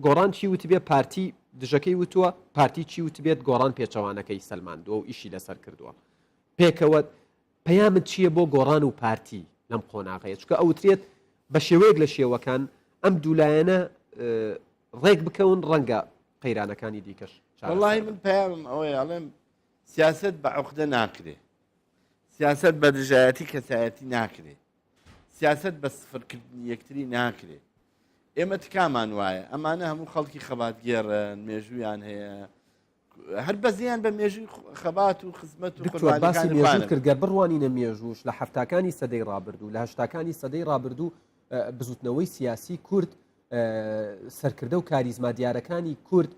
گۆڕان چی وتبێ پارتی دژەکەی وتووە پارتی چی وتبێت گۆڕان پێچەوانەکەی سەلماندووە و ئیشی لەسەر کردووە پێکەوە پەیامت چییە بۆ گۆڕان و پارتی لەم قۆناغەیە؟ چونکە ئەوترێت بە شێوەیەک لە شێوەکان ئەم دوولایەنە ڕێک بکەون ڕەنگە قەیرانەکانی دیکەش وەڵی من پەیامم ئەوەیە ئەڵێم سیاست بە عقدە ناکرێ سیاست بە دژایەتی کەسایەتی ناکرێ سیاست بە سفرکردنی یەکتری ناکرێ ئێمە تکامان وایە ئەمانە هەموو خەڵکی خەباتگێڕن مێژوویان هەیە هەر بەزیان بە مێژووی خەبات و خزمەت و دکتۆر باسی مێژوو کرد گەر بڕوانینە مێژووش لە حەفتاکانی سەدەی ڕابردوو لە هەشتاکانی سەدەی ڕابردوو بزوتنەوەی سیاسی کورد سەرکردە و کاریزما دیارەکانی کورد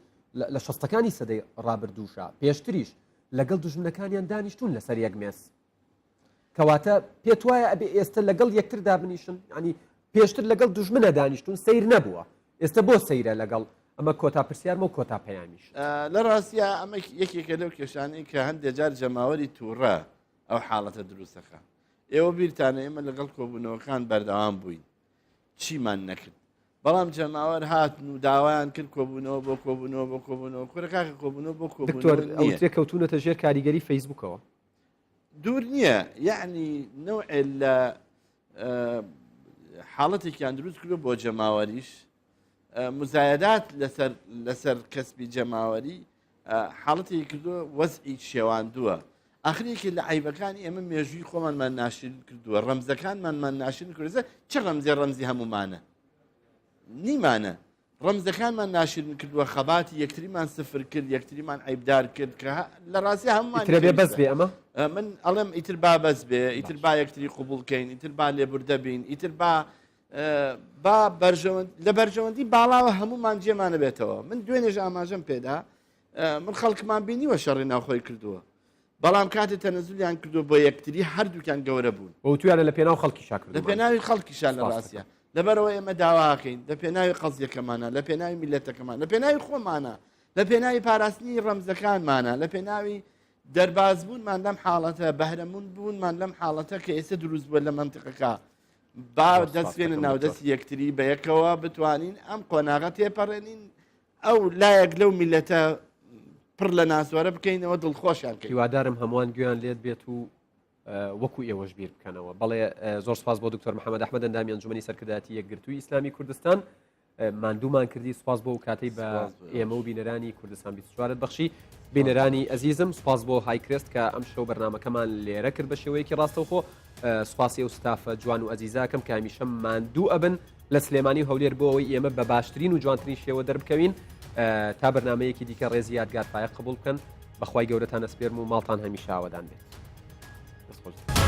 لە شەستەکانی سەدەی ڕابردووشا پێشتریش لەگەڵ دوژمنەکانیان دانیشتون لەسەر یەک مێز. کەواتە پێت وایە ئەبێ ئێستا لەگەڵ یەکتر دابنیشن ینی پێشتر لەگەڵ دوژمنە دانیشتون سیر نەبووە ئێستا بۆ سەیرە لەگەڵ ئەمە کۆتا پرسیارمە و کۆتا پەیامیش. لە ڕاستیا ئەمە یەکێکە لەو کێشانەی کە هەندێک جار جەماوەری تووڕە ئەو حاڵەتە دروستەکە ئێوە بیرتانە ئێمە لەگەڵ کۆبوونەوەکان بەردەوام بووین چیمان نەکرد بەڵام جەماوەر هاتن و داوایان کرد کۆبوونەوە بۆ کۆبوونەوە بۆ کۆبوونەوە کورە کاکە کۆبوونەوە بۆ کۆبوونەوە ئەوترێ کەوتونەتە ژێر کاریگەری فەیسبوکەوە دوور نییە یعنی نەوعێ لە حاڵەتێکیان دروست کردو بۆ جەماوەریش مزایدات لەسەر لەسەر کەسبی جەماوەری حاڵەتی کردووە وەزعی شێواندووە ئاخرێکی لە عیبەکانی ئێمە مێژووی خۆمانمان ناشرین کردووە ڕەمزەکانمانمان ناشرین کردە چ ڕەمزێ ڕەمزی هەمومانە نیمانە ڕەمزەکانمان ناشرین کردووە خەباتی یەکتریمان سفر کرد یەکتریمان عیبدار کرد کە لە ڕاستی هەمومان ئیتر بێ بەس بێ ئەمە من ئەڵێم ئیتر با بەس بێ ئیتر با یەکتری قوبولکەین ئیتر با لێبوردە بین ئیتر با با بەرژەوەند لە بەرژەوەندی باڵاوە هەمومان جێمانە بێتەوە من دوێنێژ ئاماژەم پێدا من خەڵکمان بینیوە شەڕی ناوخۆی کردووە بەڵام کاتێ تەنەزولیان کردو بۆ یەکتری هەردووکیان گەورە بوون. وتویانە لە پێناو خەڵکیشا کردوومانە. لە پێناوی خەڵکیشا لە ڕاستیا. لەبەرئەوە ئێمە داواکەین لە پێناوی قەزیەکەمانە، لە پێناوی میللەتەکەمان، لە پێناوی خۆمانە، لە پێناوی پاراستنی ڕەمزەکانمانە، لە پێناوی دەربازبوونمان لەم حاڵەتە، بەهرەموند بوونمان لەم حاڵەتە کە ئێستا دروست بووە لە مەنتیقەکە، با دەست بێنە ناو دەستی یەکتری بەیەکەوە بتوانین ئەم قۆناغە تێپەڕێنین. ئەو لایەک لەو میلەتە پڕ لە ناسۆرە بکەینەوە دڵخۆشیان کەین. هیوادارم هەمووان گوێیان لێت بێت و وەکو ئێوەش بیر بکەنەوە. بەڵێ زۆر سپاس بۆ دکتۆر محەممەد ئەحمەد ئەندامی ئەنجومەنی سەرکردایەتی یەکگرتووی ئیسلامی کوردستان ماندوومان کردی سپاس بۆ کاتەی بە ئێمە و بینەرانی کوردستان 24 بەخشی بینەرانی ئەزیزم سپاس بۆ هایکرێست کە ئەم شەو بەرنمەکەمان لێرە کرد بە شێوەیەکی ڕاستەوخۆ سپاسی ئەو ستافە جوان و ئەزیزاکەم کە هەمیشە ماندوو ئەبن لە سلێمانی و هەولێر بۆ ئەوەی ئێمە بە باشترین و جوانترین شێوە دەربکەوین تا بەرنمەیەکی دیکە ڕێزی یادگار فایق قبول بکەن بەخوای گەورەتان ئەسپێرم و ماڵتان هەمیشە ئاوەدان بێت. دەست خۆش.